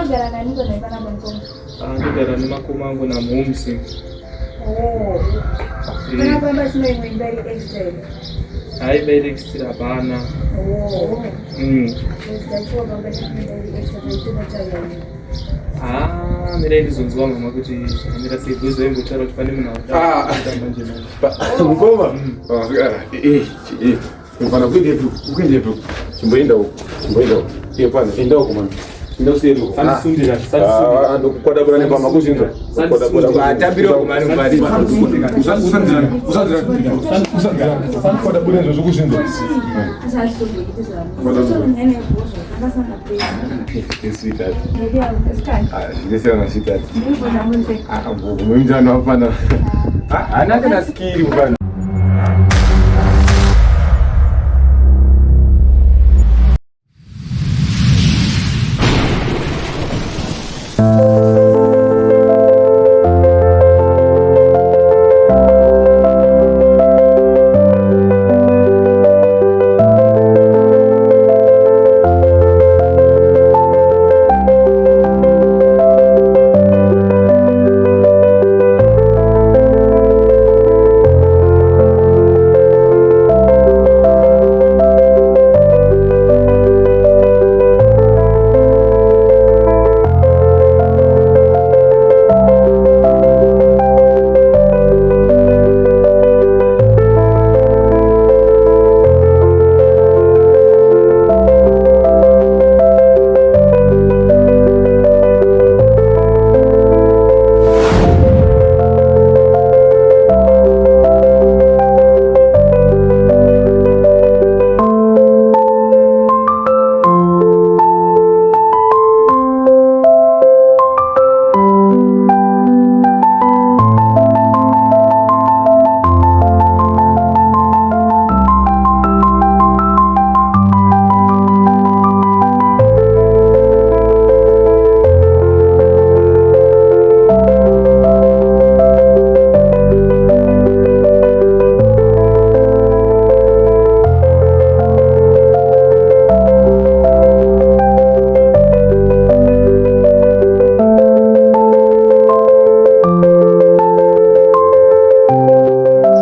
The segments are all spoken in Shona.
Unogara nani kona panapa mukoma? Ah, ndogara nemakoma angu namhomsi. Oh. Pana pamba sina imwe imba iri extra here? Hayi imba iri extra hapana. Oh. Ndachiwa pamba sina imba iri extra taitonotsvaga imwe. Ah, mirai ndizonzwa mama kuti zvakamira sei because vaimbotaura kuti pane munhu Ah. auda manje manje. Mukoma. Eh, eh. Mfana kuendepi? Kuendepi? Chimboenda uko. Chimboenda uko. Iye pano, enda uko mwana. Enda usiyeri uko. Sandisundira, sandisundira. Ah, ndokukwadabura nepama kuzinzwa. Kukwadabura. Atambire uko mani mubari. Usanzira. Usanzira. Usanzira. Kukwadabura izvo zvokuzvinzwa. Asi hazvitomboiti zvamu. Nyanya yebhozvo akasanga pesa. Sweetheart. Esikani. Ah, zvine sweetheart. Ndiri munze. Ah, mumutano hapana. Haana kana skiri mfana.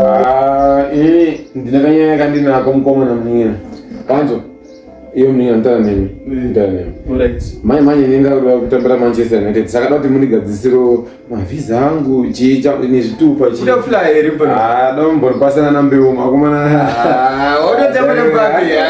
Ah, ini ndine kanyaya kandinako mukoma namunin'ina. Kanzo, iyo munin'ina nditaura nemi. Nditaura nemi. Alright. Mai manje ini ndakuda kutambira Manchester United. Saka da kuti mundigadzisiro mavhiza angu chii nezvitupa chii. Kuda fly here pano. Ah, domboripasana nambeu makomana. Ah, unotamba nembapi ya.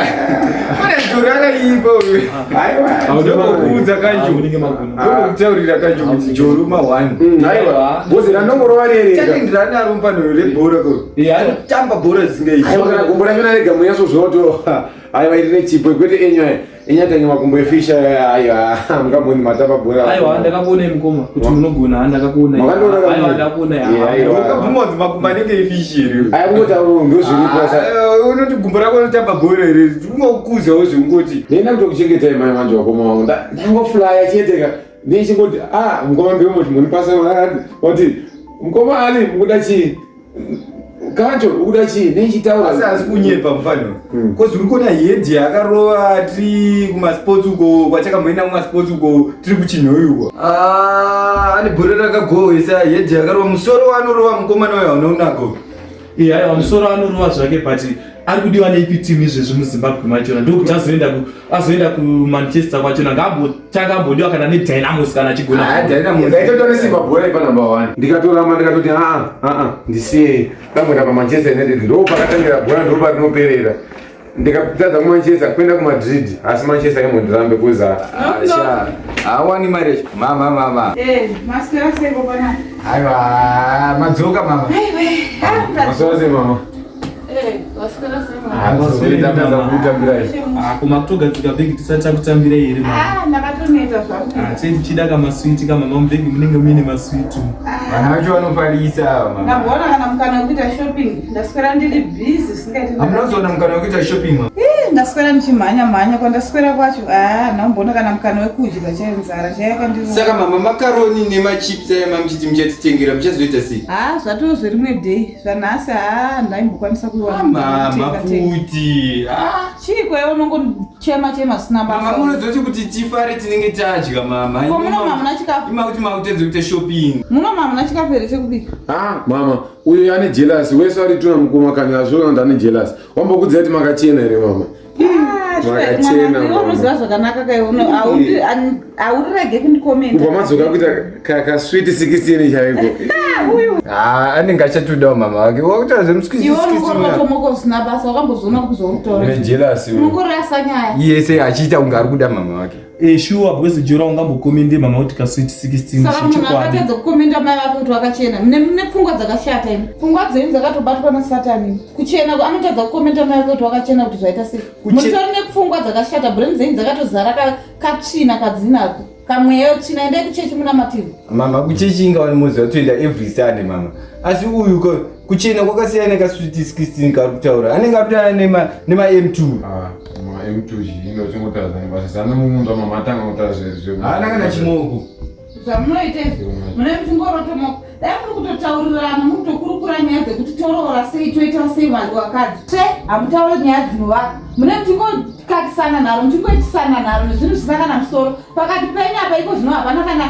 Pane juru akaipa uyu. Aiwa. Ndokuudza kanju. Munenge magona. Ndokutaurira kanju kuti juru ma 1. Aiwa. Bozi randongorova rerega. Challenge ranaro mupano rebhora ko. Yeah. Tamba bhora zingei. Aiwa kana gumbo racho narega muyaso zvoto. Aiwa iri nechipo kwete enyu aya. Enyu atange makumbo efisha aiwa mukamboni matamba bhora. Aiwa ndakakuonai mukoma kuti munogona ndakakuonai. Makandiona Aiwa kamwe? ndakakuonai. Yeah, aiwa. Wakabvuma kuti makumbo anenge efishi here. Aiwa kungotaura ndozviripo saka. Ah, Unoti gumbo rako rinotamba bhora here. Ungokuzawo zvekungoti. Ndenda kutokuchengetai mai manje wakoma wangu. Ndangoflya chete ka. Ndichingoti ah mukoma mbeu moti munipasa wati mukoma ali mukuda chii? Kancho ukuda chii? Ndichitaura. Asi asi kunyepa mufano. Kozi uri kuona hedhi yakarova tiri kumasports uko kwatakamboenda kumasports uko tiri kuchinhoyi uko. Ah, ane bhora rakagohwesa hedhi yakarova musoro waanorova mukomana uyo hauna unako. Yeah, aiwa musoro anorova zvake but ari kudiwa neipi team izvezvi muZimbabwe machona ndokuti azoenda azoenda kuManchester kwachona ngaambotanga ambodiwa kana neDynamos kana achigona. Ah, Dynamos. Ndaitotora nesimba bhora ipa number 1. Ndikatoramba ndikatoti ah ah ndisiyei. Ndamboenda paManchester United ndo pakatangira bhora ndo parinoperera. Ndikatadza kuManchester kuenda kuMadrid asi Manchester imbondirambe kuza. Ah, sha. Hawani mari yacho. Mama mama. Eh, maswera sei kopana? Aiwa, madzoka mama. Maswera sei mama? Eh, maswera sei mama? Ah, maswera kutambirai. Ah, kuma kutogadzika bhegi tisati takutambirai here mama? Ah, ndakatoneta zvangu. Ah, chei tichida kamaswiti kamama mubhegi munenge muine maswiti. Vanhu vacho vanofarisa mama. Ndamboona kana mukana wekuita shopping. Ndaswera ndiri busy singaiti. Hamuna kuzoona mukana wekuita shopping mama. Eh, Ndaswera ndichimhanya mhanya kwandaswera kwacho haa ndamboona kana mukana wekudya chaiyo nzara chaiyo yakandirova. Saka mama makaroni nemachips aya mamuchiti muchatitengera muchazoita sei? Haa zvatoo zverimwe day zvanhasi haa ndaimbokwanisa kuiwana. Mama futi. Ah. Chiiko iwe unongochema chema zvisina basa. Mama munozoti kuti tifare tinenge tadya mama. Ko muno mamuna chikafu? Ima kuti makutedza kuita shopping. Muno mamuna chikafu here chekubika? Ah mama uyo ane jealous wese ari tuna mukoma kani azviona kuti ane jealous. Wambokudzira kuti makachena here mama? Ah, Makachena mama. Unoziva zvakanaka kai uno haurege kundikomenta. Kubva madzoka kuita ka sweet 16 chaiko. Uyu. Ah, anenge achatodawo mama wake. Wakutaura zvemusqueeze Iwe unongorotomoko zvisina basa wakambozviona kupi zvaurikutaura. Une jealous. Unongorasa nyaya. Iye se achiita kunge ari kuda mama wake. Eh, sure because Jora ungambokomende mama kuti ka sweet 16 Saka munhu chichokwadi. akatadza kukomenda mai vake kuti wakachena. Mune pfungwa dzakashata imi. Pfungwa dzenyu dzakatobatwa nasatani. imi. Kuchena anotadza kukomenda mai vake kuti wakachena kuti zvaita sei. Mutori nepfungwa dzakashata brain dzenyu dzakatozara katsvina kadzinako. Kamweya tsvina endai kuchechi munamatirwe. Mama kuchechi inga wani toenda every Sunday mama. Asi uyu kuchena kwakasiyana ka sweet 16 kari kutaura. Anenge atotana nema nema M2. Ah, ma M2 chino chingotaura nebasa. Sana mumunda mama atanga kutaura zve. Haana kana chimoko. Zvamunoita izvi mune muchingorotomoka. Dai muri kutotaurirana muri kutokurukura nyaya dzekuti toroora sei toita sei vanhu vakadzi. Tsve hamutauri nyaya dzinovaka. Mune muchingokakisana nharo muchingoitisana nharo nezvinhu zvisina kana musoro. Pakati penyu apa iko zvino hapana kana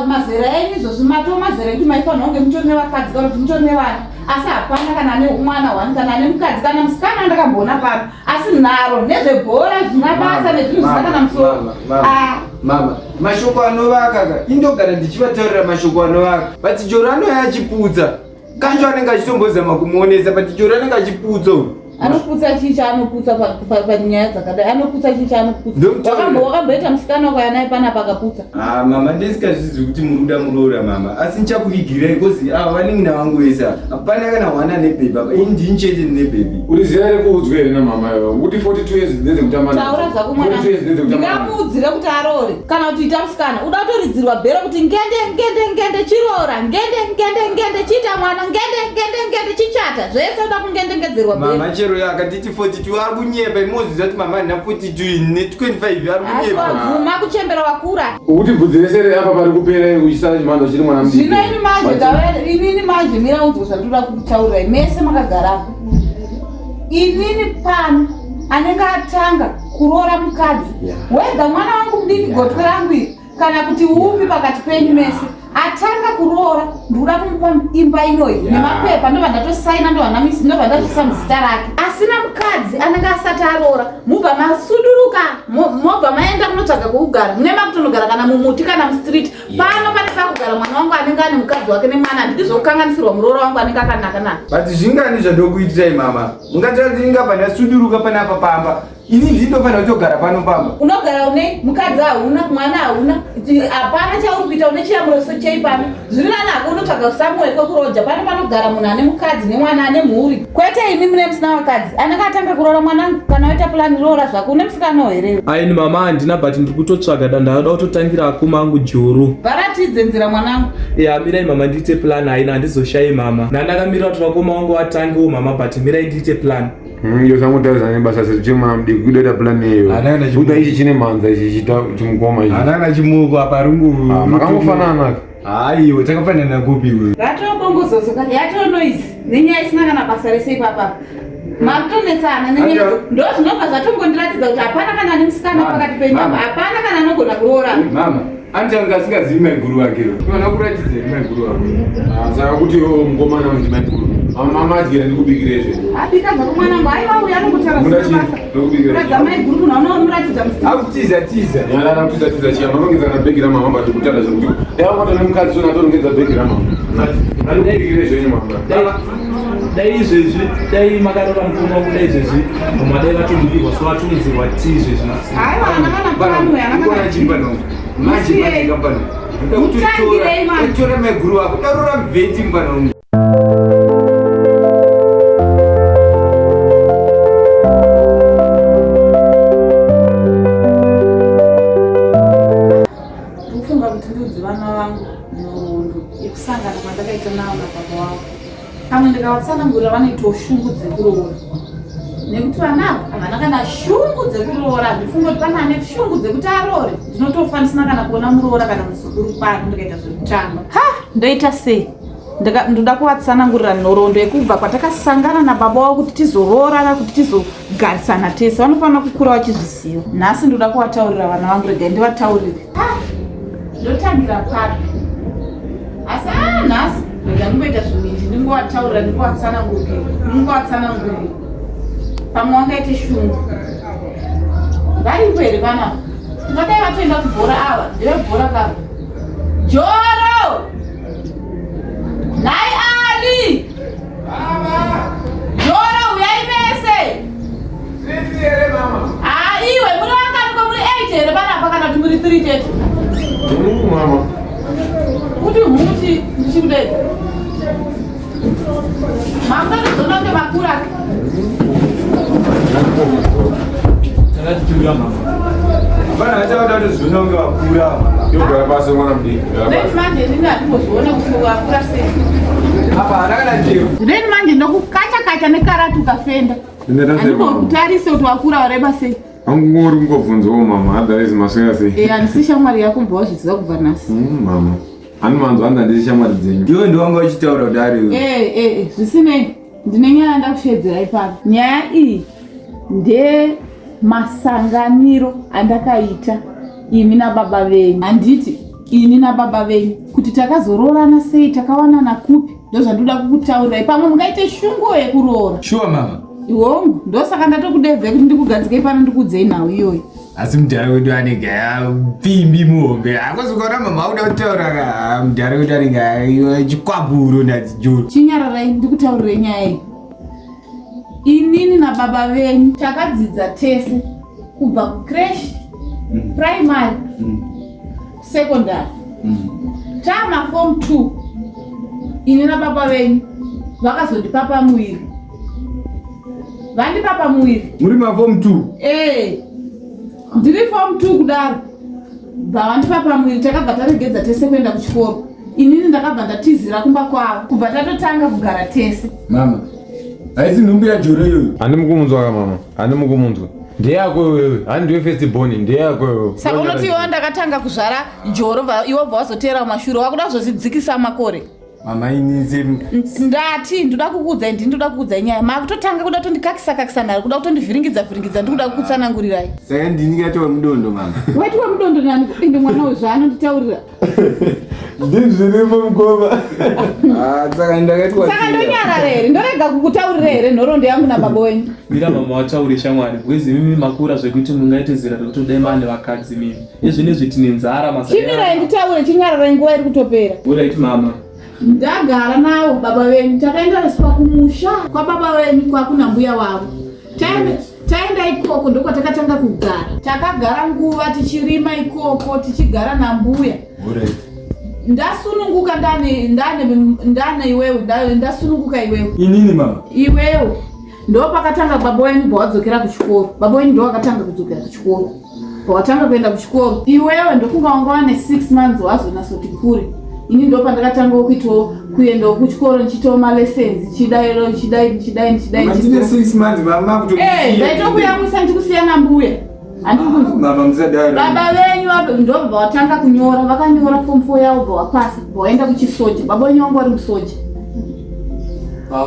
mazera enyu izvozvi matoo mazera ekuti maifanirwa kunge mutori nevakadzi kana kuti mutori nevana. Asi hapana kana ane mwana wani kana ane mukadzi kana musikana andakamboona pano. Asi nharo nezvebhora zvina basa nezvinhu zvisina kana musoro. Ah. Mama, mashoko anovaka ka indogara ndichivataurira mashoko anovaka but Joro anouya achiputsa kanjo anenge achitombozama kumuonesa but Joro anenge achiputsa uyu. Anoputsa chii chaanoputsa panyaya dzakadai? Anoputsa chii chaanoputsa? Wakamboita musikana wako naye panapa akaputsa. Ah, mama ndisikazvizivi kuti muri kuda muroora mama asi ndichakuvigirai kozi ava vanin'ina vangu vese ava hapana kana hwana nebhebhi apa ini ndini chete ndine bhebhi. Uri zera rekuudzwa here namama iwe kuti 42 years ndedzekutamba nadzo. Taura zvako mwana. 42 years ndedzekutamba nadzo. Ndingamuudzire kuti aroore kana kuti ita musikana uda kutoridzirwa bhero kuti ngende ngende ngende chiroora ngende ngende ngende chiita mwana ngende ngende ngende chichata zvese uda kungendengedzerwa bhero. Mama chero akatiti 42 ari kunyepa imoziva kuti mama handina 42 ini ne 25 ari Asi kunyepa. wabvuma kuchembera wakura. Ukuti bvudzi rese riri apa pari kupera uchisara chimhanza chiri mwana mudiki. Zvino ini manje ndava inini manje mira unzwe zvandoda kukutaurirai mese makagara apa. Inini pano anenge atanga kuroora mukadzi wega mwana wangu mudiki gotwe rangu iri kana kuti upi pakati penyu mese atanga kuroora ndikuda kumupa imba inoyi nemapepa ndobva ndatosaina ndobva ndatoisa muzita rake asina mukadzi anenge asati aroora mubva masuduruka mobva maenda kunotsvaga kwekugara mune makutonogara kana mumuti kana mustreet pano pane pakugara mwana wangu anenge ane mukadzi wake nemwana handidi zvokukanganisirwa muroora wangu anenge akanaka naka but zvingani zvandokuitirai mama mungatora kuti ndingabva ndasuduruka panapa pamba ini ndindofanira kutogara pano pamba unogara une mukadzi hauna mwana hauna hapana chauri kuita une chiyamuro chei pano zviri nani hako unotsvaga somewhere kwekuroja pano panogara munhu ane mukadzi nemwana ane mhuri kwete imi mune musina vakadzi anenge atanga kuroora mwana kana waita plani roora zvako une musikanawo here Aini mama handina but ndiri kutotsvaga da ndada kutotangira akoma angu juru. Varatidze nzira mwanangu. Ya mirai mama ndiite plan haina handizoshayi mama. Ndandakamirira kuti vakoma vangu vatangewo mama but mirai ndiite plan. Iyo sangotarisana nebasa sezvo chiri mwana mudiki kudoita plan yeyo. Hana kana Kuda ichi chine mhanza ichi chita chimukoma ichi. Hana kana chimuko apa rungu. Ah, makangofanana. Haiwe takafanana kupi iwe? Ratobongozozo kati yatoo noise nenyaya isina kana basa rese ipapa. Makutonetsana nenyaya ndo zvinobva zvatongondiratidza kuti hapana kana ane musikana pakati penyu apa hapana kana anogona kuroora. Mama, anti anga asingazivi maiguru wake. Unoona kuratidza here maiguru wako? Ah, saka kuti iwe mukomana unoti maiguru. Mama adyira ndikubikire zve. Abika zvako mwanangu aiwa uyu anongotaura zvisina basa. Ndokubikira. Kuratidza maiguru munhu anomuratidza musikana. Akutiza tiza. Nyarara kutiza tiza chiya manongedza kana bhegi ramama but kutanda zvekuti dai wangota nemukadzi sona atorongedza bhegi ramama. Ndikubikire zvenyu mama. Dai izvezvi dai makarora mukoma wangu dai izvezvi mama dai vatobikirwa so vatonzirwa tii izvezvi. Aiwa ana kana mukana uyu ana kana. Chimba no. Manje manje kampani. Mutangirei manje. Kutora maiguru wako. Darora mveti mfana wangu. Ndikufunga kuti ndiudze vana vangu nhoroondo yekusangana kwandakaita navo nababa wavo. Pamwe ndikavatsanangurira vanoitawo shungu dzekuroora. Nekuti vana ava havana kana shungu dzekuroora, handifungi kuti pane ane shungu dzekuti aroore. Ndinotofa ndisina kana kuona muroora kana muzukuru pano ndikaita zvekutamba. Ha, ndoita sei? Ndoda kuvatsanangurira nhoroondo yekubva kwatakasangana nababa wavo kuti tizoroorana, kuti tizogarisana tese. Vanofanira kukura vachizviziva. Nhasi ndoda kuvataurira vana vangu, regai ndivataurire. Ndotangira papi? Asi nhasi rega ndingoita zvivindi, ndingovataurira, ndingovatsanangurira, ndingovatsanangurira. Pamwe wangaite shungu. Varipo here panapa? Tingadai vatoenda kubhora ava, ndevebhora kava. Joro! Nhai Ali! Baba! Joro uyai mese! Tiri here mama? Ah, iwe muri vangani ko muri 8 here panapa kana kuti muri 3 chete? Mama. Kuti huti ndichikudedza. Mama ndozona kunge makura. Takati tiuya mama. Vana vachauda kuti zviona kunge vakura. Yogara pasi mwana mudiki. Then manje ndini handimboziona kuti wakura sei. Apa haana kana njero. Then manje ndokukacha kacha nekarati ukafenda. Handimbokutarisa kuti wakura wareba sei. Angori kungobvunzawo mama, otherwise maswera sei? Eh, handisi shamwari yako mbwa wazviziva kubva nhasi. Mama. Ani manzwa hanzi handisi shamwari dzenyu. Iwe ndiwe wanga uchitaura kudaro iwe. Eh, eh, eh, zvisinei ndine nyaya yandakusheedzera ipapo. Nyaya iyi ndemasanganiro andakaita imi nababa venyu. Handiti ini nababa venyu kuti takazoroorana sei, takawanana kupi, ndozvandoda kukutaurirai. Pamwe mungaite shungu yekuroora. Sure mama. Hongu, ndosaka ndatokudedzai kuti ndikugadzikei pano ndikuudzei nhau iyoyo. Asi mudhara wedu anenge pfimbi muhombe. Hakuzi kuona mama auda kutaura ka mudhara wedu anenge chikwaburo ndadzijuru. Chinyararai ndikutaurirei nyaya iyi. Inini nababa venyu takadzidza tese kubva kucreche, primary, secondary. Tama form 2 ini nababa venyu vakazondipa pamuviri. Vandipa pamuviri. Muri ma form 2? Eh. Ndiri form 2 kudaro. Bva vandipa pamuviri, takabva taregedza tese kuenda kuchikoro. Inini ndakabva ndatizira kumba kwavo kubva tatotanga kugara tese. Mama. Haisi nhumbu yaJoro iyoyo. Handi mukumunzwa ka mama. Handi mukumunzwa. Ndeyako iwewe. Handi ndiwe first born, ndeyako iwewe. Saka unoti iwe ndakatanga kuzvara Joro, iwe bva wazoteera mumashure, wakuda kuzozvidzikisa makore. Mama ini se Ndati ndoda kukuudzai, ndini ndoda kukuudzai nyaya. Makutotanga kuda kutondikakisa kakisa nharo, kuda kutondivhiringidza vhiringidza, ndikuda kukutsanangurirai. Saka ndini kaitwa mudondo mama. Waitwa mudondo nani? Ende mwana uyu zvaanonditaurira. Ndizviripo mukoma. Ah, saka ndakaitwa. Saka ndonyarara here? Ndorega kukutaurira here nhoroondo yangu nababa wenyu? Mira mama wataure shamwari, because imimi makura zvekuti mungaite zera rekutodai mane vakadzi mimi. Izvinezvi tine nzara mazaya. Chimirai nditaure, chinyararai, nguva iri kutopera. Alright mama. Ndagara navo baba venyu, takaendariswa kumusha kwababa venyu kwakuna mbuya wavo. Taenda ikoko ndokwatakatanga kugara. Takagara nguva tichirima ikoko, tichigara nambuya. Alright. Ndasununguka ndane ndane ndane iwewe, ndasununguka iwewe. Inini mama. Iwewe. Ndo pakatanga baba wenyu bva wadzokera kuchikoro. Baba wenyu ndo wakatanga kudzokera kuchikoro. Pawatanga kuenda kuchikoro iwewe ndofunga wanga wane 6 months wazonatsoti kure. Ini ndo pandakatangawo kuitawo kuendawo kuchikoro ndichitawo malessons, chidai chidai chidai chidai. Mama ndine 6 months mama kutondisiya. Eh, ndaitokuyamwisa ndikusiya nambuya. Handiri kunzwa. Mama musadaro. Baba venyu apa ndobva watanga kunyora, vakanyora form 4 yavo bva wapasa, bva waenda kuchisoja. Baba venyu vanga vari musoja.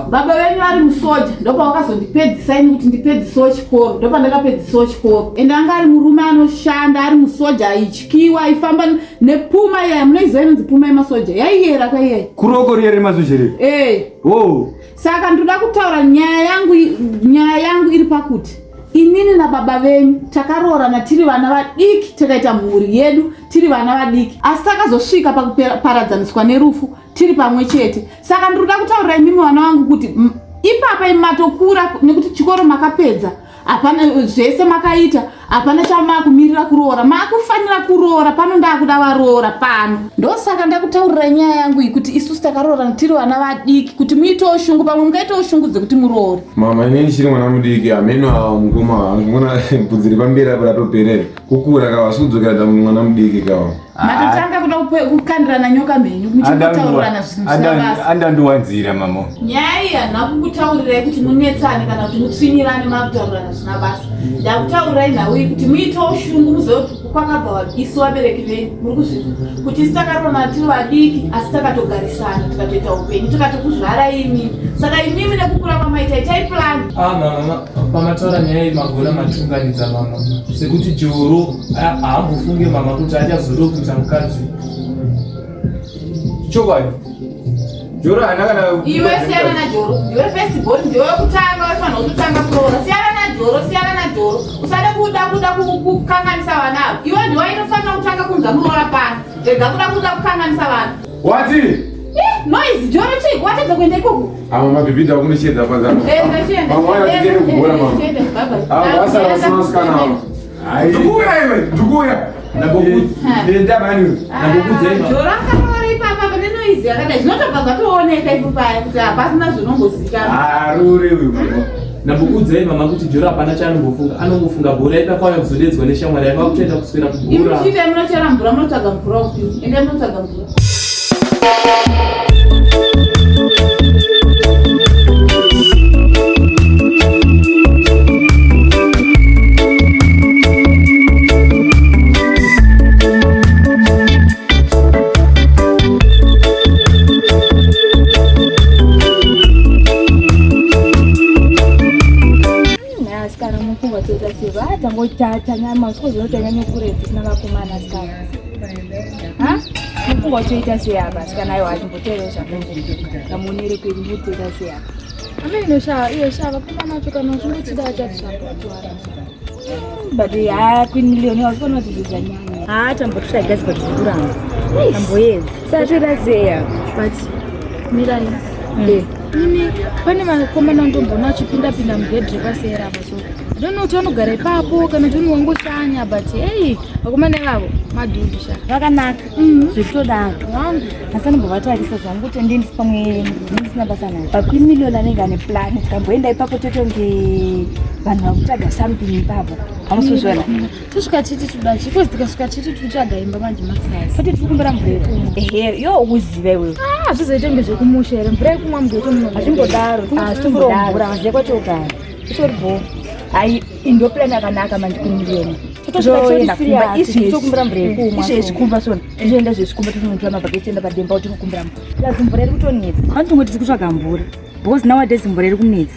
Baba venyu vari musoja, ndopavakazondipedzisa ini kuti ndipedzisewo chikoro, ndopandakapedzisawo chikoro. Ende anga ari murume anoshanda, ari musoja, aityiwa, aifamba nepuma iya munoiziva inonzi puma yemasoja, yaiyera kwaiyai. Kuroko riya remasoja riri. Eh. Oh. Saka ndoda kutaura nyaya yangu, nyaya yangu iri pakuti inini nababa venyu takaroorana tiri vana vadiki, takaita mhuri yedu tiri vana vadiki, asi takazosvika pakuparadzaniswa nerufu tiri pamwe chete. Saka ndinoda kutaurira imimi vana vangu kuti ipapa imi matokura nekuti chikoro makapedza, hapana zvese makaita, Hapana chamakumirira kuroora, makufanira kuroora pano, ndakuda varoora pano. Ndosaka ndakutaurira nyaya yangu iyi kuti isusu takaroorana tiri vana vadiki, kuti muitewo shungu, pamwe mungaitewo shungu dzekuti muroore. Mama, ini ndichiri mwana mudiki, hameno awo mukoma wangu mona bvudzi riri pamberi apo ratoperera kukura kawa, asi kudzokera ta mwana mudiki kawa. Matotanga kuda kukandirana nyoka mhenyu muchingotaurirana zvinhu zvisina basa. Andandiwanzira mama. Nyaya iyi handina kukutaurirai kuti munetsane kana kuti mutsvinyirane makutaurirana zvisina basa. Ndakutaurirai nhau iyi kuti muitewo shungu muzive kuti kwakabva isu vabereki venyu muri kuzvinzwa kuti isu takaroorana tiri vadiki asi takatogarisana tikatoita upenyu tikatokuzvara imimi. Saka imimi nekukura kwamaita itai plan. Ah mama, pamataura nyaya iyi magona matiunganidza mama, sekuti Joro haambofunge mama kuti achazoda kuita mukadzi. Chokwadi. Joro haana kana Iwe siyana naJoro, ndiwe first born, ndiwe wekutanga, waifanira kutotanga kuroora. Siyana naJoro, siyana naJoro, usade kuda kukanganisa vana ava. Iwe ndiwe waitofanira kutanga kunza muroora pano, rega kuda kukanganisa vana. Wati? Noise, Joro chii? Watadza kuenda ikoko? Ava mabhibhidha akundishedza panzano. Enda, chienda. Mama waya tiende kubhora mama. Chienda, bye bye. Ava vasara vasina vasikana ava. Ndikuuya iwe, ndikuuya. Enda mani. Ndambokuudzai mama. Joro akaroora ipapa pane noise yakadai, zvinotobva zvatooneka ipo paya kuti hapasina zvinombozikanwa. Arore uyu mama. Ndambokuudzai mama kuti Joro hapana chaanongofunga, anongofunga bhora ipa kwauya kuzodedzwa neshamwari yake vakutoenda kuswera Imi kubhora. muchiita munochera mvura, munotsvaga mvura upi? Endai munotsvaga mvura. Asikana mupfungwa toita sei? Vatangotanyama sikozvinotanyanya kure tisina vakomana asikana. Ha? Mupfungwa toita sei apa asikana? Aiwa, atimboteerei zvamunhu kamuonere kwedu, mutoita sei apa? Amene inoshava iyo shava vakomana vacho kana uchingotida vachati But ha, Queen Million wasikuona kuti zvinhu zvanyanya. Ha, tambotsvaga guys, but zvikuramba tamboedza. Satoita sei apa? But mirai, ini pane vakomana ndomboona vachipinda-pinda mugedhi repasera apa, so I don't know kuti vanogara ipapo kana kuti unongoshanya, but ei, vakomana ivavo madhudhu sha. Vakanaka zvekutodaro. Wangu. Asi anombovatarise zvangu kuti ndindisi pamwe ndisina basa nayo. But Queen Million anenge ane plan, tikamboenda ipapo totonge vanhu vakutsvaga something ipapo, hamusozviona. Tosvika chiti toda chi kozi tikasvika chiti tikutsvaga imba manje maxas. Toti tiri kumbira mvura yekumwa. Ehe, iwe ukuziva iwewe. Ah, zvizoite kunge zvekumusha here, mvura yekumwa mugeto muno? Hazvimbodaro, Hazvimbodaro. mvura maziva kwatogara itori bho. Hai, indo plan yakanaka manje, Queen Million. Totoenda kumba izvezvi Tokumbira mvura yekumwa. Izvezvi kumba sona, totoenda izvezvi kumba, totonotora mabhaketi, toenda pademba tinokumbira mvura. Plus mvura iri kutonetsa. Vanotongoti tiri kutsvaga mvura because nowadays mvura iri kunetsa,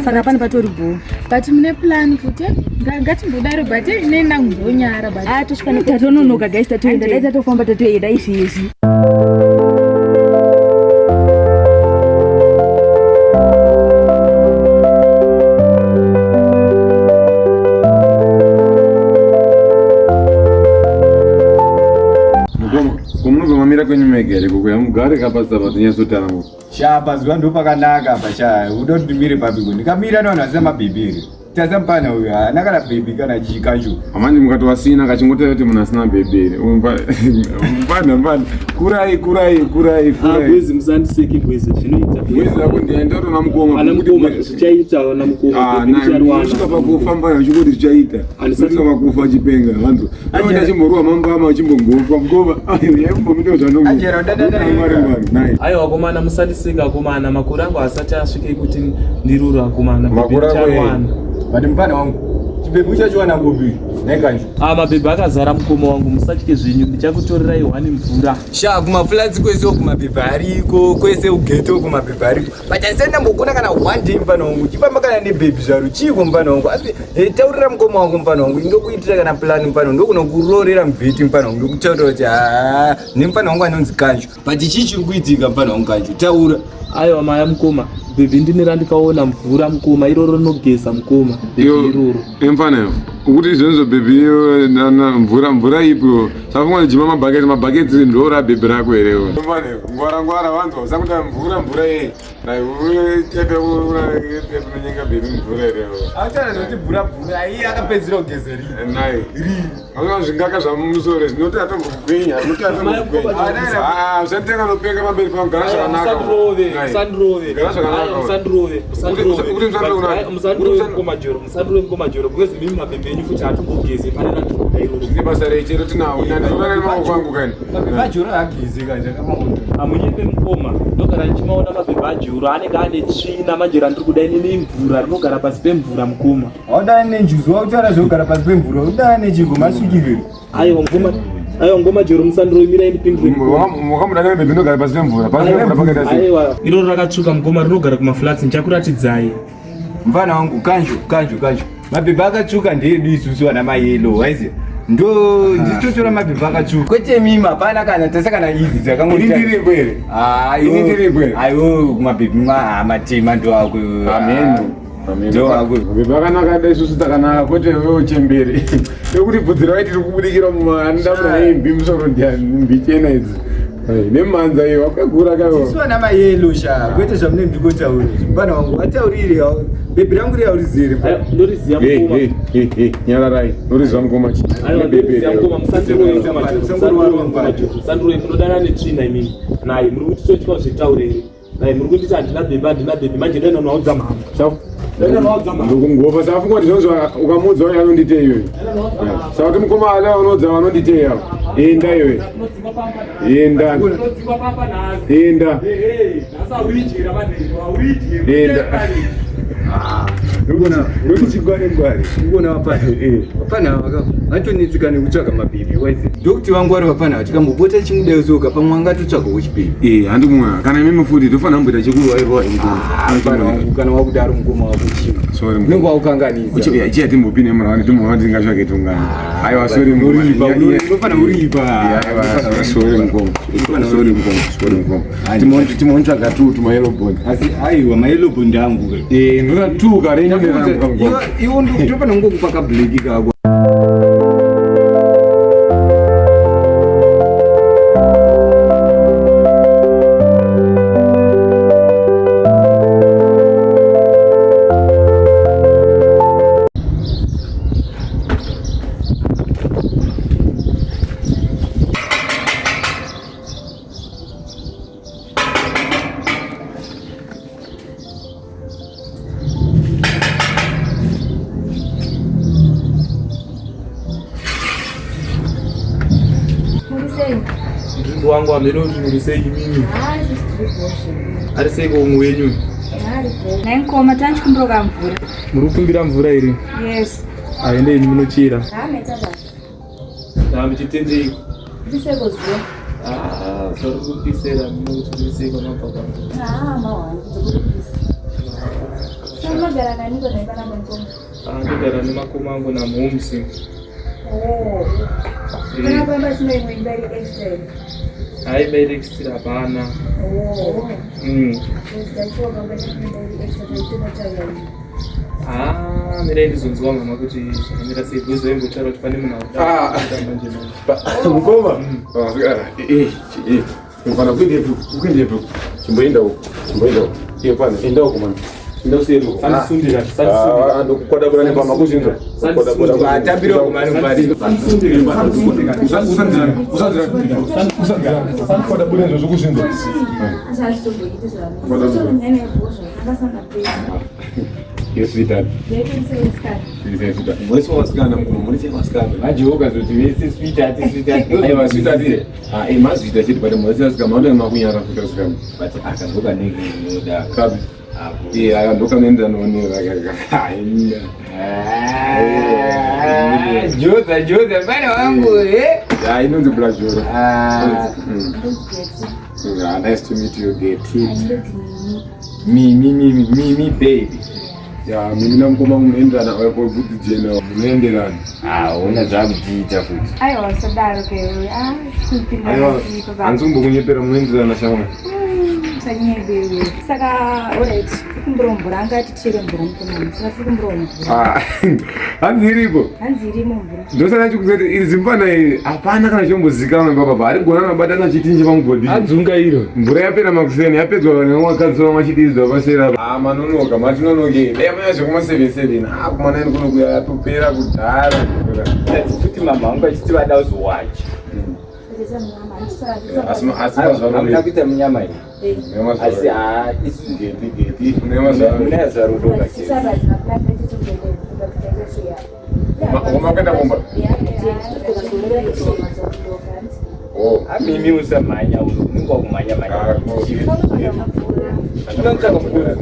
saka pane patori bho. But mune plan futi. Ngatimbodaro, but ine ndangondonyara but Ah, tosvika tatononoka guys, tatoenda, dai tatofamba tatoenda izvezvi. Mukoma, komunobva mamira kwenyu mega here koko yamugare kapasita patinyatsotaura ngo. Sha, pazuva ndo pakanaka apa sha. Uda kuti ndimire papi ko? Ndikamira nevanhu vasina mabhebhi here? Tasa mupana uyu haana kana bhebhi kana chikanjo. Amanje mukati wasina kachingotaura kuti munhu asina bhebhi here? Mupana mupana. Kurai kurai kurai Ah, kurai. Bwezi, musandiseke bwezi, zvinoita. Bwezi rako ndienda tona mukoma. Ana mukoma, zvichaita ana mukoma. Ah, Bhebhi ndichariwana. Kusvika pakufa mbaya uchingoti zvichaita. Handisati- Kusvika pakufa chipenga vantu. Anoita chimborwa mambama uchimbongofa mukoma. Yaimbomita zvanongo. Angela, dada, dada. Mwari mwari. Nice. Aiwa akomana, musandiseka akomana, makore angu asati asvike kuti ndirure akomana. Bhebhi Makore ako ndichariwana. But mupana wangu, chibhebhi uchachiwana kupi? Nekanjo. Ah, mabhebhi akazara mukoma wangu, musatye zvenyu, ndichakutorerai hwani mvura. Sha, kumaflats kwese uku mabhebhi ariko, kwese ugeto uku mabhebhi ariko. But asati ndambogona kana one day mufana wangu, chifamba kana nebhebhi zvaro chiiko mufana wangu. Asi taurira mukoma wangu mufana wangu, ndokuitira kana plan mufana wangu, ndokunokuroorera mubheti mufana wangu, ndokutaurira kuti haa, nemufana wangu anonzi Kanjo. But chii chiri kuitika mufana wangu Kanjo? Taura. Aiwa maya mukoma, bhebhi ndine randikaona mvura mukoma, iroro rinogeza mukoma, bhebhi iroro. Emfana yo. Ukuti izvonizvo bhebhi mvura mvura ipi safunga ndijima mabhaketi mabhaketi ndo rabhebhi rako here ngwara ngwara vanzwa usakuta mvura mvura yei naiunonyenga bhebhi mvura here Autaura zvekuti mvura mvura iye akapedzera kugeza rii. nai auna zvingaka zvamumusoro zvinoti atombokugwinya zvinoti atombokugwinya usatenga nopenga pamberi pangu gara zvakanaka Musandirove, Gara zvakanaka. musandirove, Kuti musandirove kunani? musandirove mukomajoro, musandirove mukomajoro because mimi mabhebhi enyu futi hatungogeze pane randikuda iroro. Zvine basa rei chero tinawo nandinoona nemaoko angu kani Mabhebhi ajoro haageze kanje akamaona. Hamunyepe mukoma, ndogara ndichimaona mabhebhi ajoro anenge ane tsvina manje randiri kuda inini imvura rinogara pasi pemvura mukoma. Haudani nenjuzu wakutaura zvekugara pasi pemvura udani nechiko masvikiro. Aiwa mukoma, aiwa mukoma joro musandirove, mirai ndipindure mukoma. wakamudana bhebhi inogara pasi pemvura pasi pemvura pakaita sei Aiwa, iroro rakatsvuka mukoma rinogara kumaflats ndichakuratidzai. Mfana wangu kanjo kanjo kanjo. Mabhebhi akatsvuka ndeedu isusu ana mayelo waiziya. Ndo ndisitotora mabhebhi akatsvuka. Kwete mimi hapana kana tese kana idzi dzakangoti. Ini ndiripo here? Ini ndiripo here? Aiwo kumabhebhi matema ndo ako. Amen. Ndo ako. Bhebhi akanaka dai isusu takanaka kwete wewe uchembere nekuti bvudzi raiti riri kubudikira mumaandamura imbi musoro ndiani mbi chena idzi Ai, nemhanza iyo wakagura kayo Isu ana mayelo sha kwete zvamunenge ndikotaura. Mfana wangu wataurire bhebhi rangu riya urizere. Aiwa, ndoriziya mukoma. nyararai noriziva mukoma chi Aiwa, ndoriziya mukoma, musandirove mukoma Joro, Musandirove musandirove mukoma Joro, musandirove munodana netsvina imimi. Naye muri kuti totya zvitaure here? Naye muri kunditi handina bhebhi, handina bhebhi, manje dai ndanoaudza mhama. Dai ndanoaudza mhama. ndokungofa safunga kuti zvonzi ukamuudza uyo anonditei iyoyo saka kuti mukoma ale vanoudza vanonditei avo enda iwe Unodzingwa pamba enda Unodzingwa pamba nhasi. enda Hey, hey, nhasi hauidyira manheru, hauidyiri. enda Urikuona ndokuti chingware ngware urikuona vapfana. Vapfana ava vatonetseka nekutsvaga mabhebhi waiziya. Ndokuti vangu vari vapfana ava tikambopota chimudayosoka pamwe angatotsvagawo chibhebhi. Eh, handi mumwe kana imimi futi tofanira kumboita chekurwairwa Mfana wangu kana wakudaro mukoma wako chii. Sorry, mukoma. Unenge wakukanganisa. chiya timbopine muraani timboona tingatsvake tungani aiwa sorry mukoma. Uripa, unofana uripa. Aiwa, sorry mukoma sorry mukoma sorry mukoma timontsvaga tu tumayellow bond Asi aiwa mayellow bond angu ke. eh ndoda tu karenyu nerangu mukoma Iwe ndofana kungokupa kablack kako. Muri sei? Ndiri wangu amene kuti muri sei imimi. Hayi, sisi tiri bhosha. Ari sei ko umwe wenyu? Nhai mukoma tanchikumbira kamvura. Muri kukumbira mvura here? Yes. Aende ini munochera. Hameta basi. Muchitendei. Ndiseko zuva. Ah, sorry kupisera muno kuti muri sei kwamabva kwangu. Ah, mahwani dzokupisa. Unogara naniko nhai panapa mukoma? Ah, ndogara nemakoma angu namhomsi. Oh. Panapa pasina imwe imba iri extra here? Hayi bairi extra hapana. Oh. Mm. Ah, mirai ndizonzwa mama kuti zvakamira sei because vaimbotaura kuti pane munhu Ah. auda manje manje. mukoma mufana kuendepi kuendepi chimboenda uko chimboenda uko iye pana enda uko mani enda usiyeni uko Sandisundira, sandisundira. ndokukwadabura nepama kuzinza Atambire kumani mvari. usanzira izvo zvikuzinza Muri vasikana mukoma muri vasikana Majoka zoti vese sweetheart sweetheart. aiwa sweetheart eh mazvita chete but muri vasikana maonda makunyara futi vasikana But akandoka nenge inoda. kabi Apo. eh aya ndokanoenderana nonera Ah, Joza joza mfana wangu eh. ya inonzi blajora Ah, nice to meet you Getty. mimi mimi mimi baby. Ya mimi namukoma munoenderana bvudzi jena munoenderana. Ah, una zvakutiita futi. Aiwa usadaro ke. Ah, Aiwa, kupinda hanzi kumbokunyepera munoenderana shamwari. Musanyebewe. Saka alright, tikumbirawo mvura anga ati tichere mvura mukomana. Saka tikumbirawo mvura. Ah, hanzi iripo. Hanzi irimo mvura. Ndosaka chikuti iri zimbana iri hapana kana chombozikanwa ipapa pa. Ari gona mabatana chitinji pamugodhi. Adzunga iro. Mvura yapera makuseni yapedzwa vanhu vakadzi vamachidiridzwa pasera. Ah manonoka matinonoke. Dai maya zvekuma 77. Ah kuma 9 kuno kuya yatopera kudhara. Futi mama vangu vachiti vada kuzowacha. Asi asi mazuva ano Hamuna kuita munyama iyi. Asi haa isu geti geti mune mazuva ano. mune zuva rodoka chete. Wamakuenda kumba? Oh. Amimi usamhanya unenge wakumhanya mhanya. Ah, geti. Unotsvaka mvura.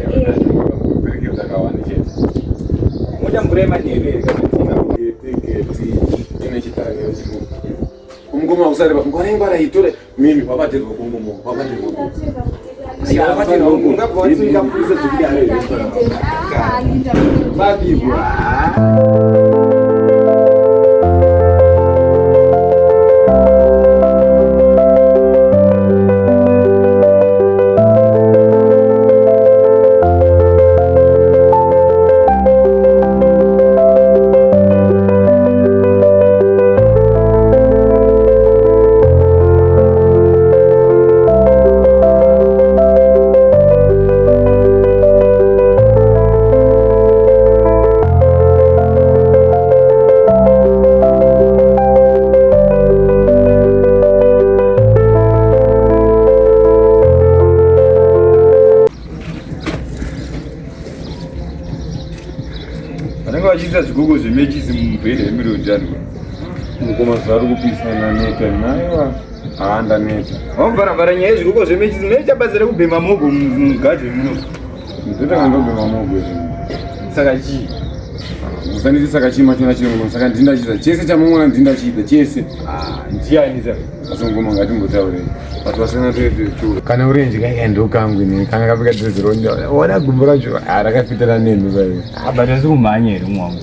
Perekedza kawani chete. Moda mvura yemanheru here kana kuti Geti geti ine chitarangiro chikuru. Kumukoma usareba ngwara ngwara itore mimi wabatirwa kungumo wabatirwa kungumo. Ungabva watsunga purisa zvekudaro here? Babirwa. Vanenge vachiita zvigugo zvemechisi mubhedha yemirondani. Mukoma zuva riri kupisa ndaneta naiwa haa ndaneta. Vamuvharavhara nyaya yezvigugo zvemechisi munoita basa rekubhema mogo mugadheni muno. Ndotanga ndobhema mogo izvi. Saka chii? Musanditi saka chii machona chiri muno saka ndindachiita chese chamuona ndindachiita chese. Ah, ndiani saka? Asi mukoma ngatimbotaurei. But vasina tu kana urenje kanga ndokangu ini kanga kapfeka dress ronda. Ona gumbo racho ah rakafitana nemi vai. Ah, but asi kumhanya here mwangu.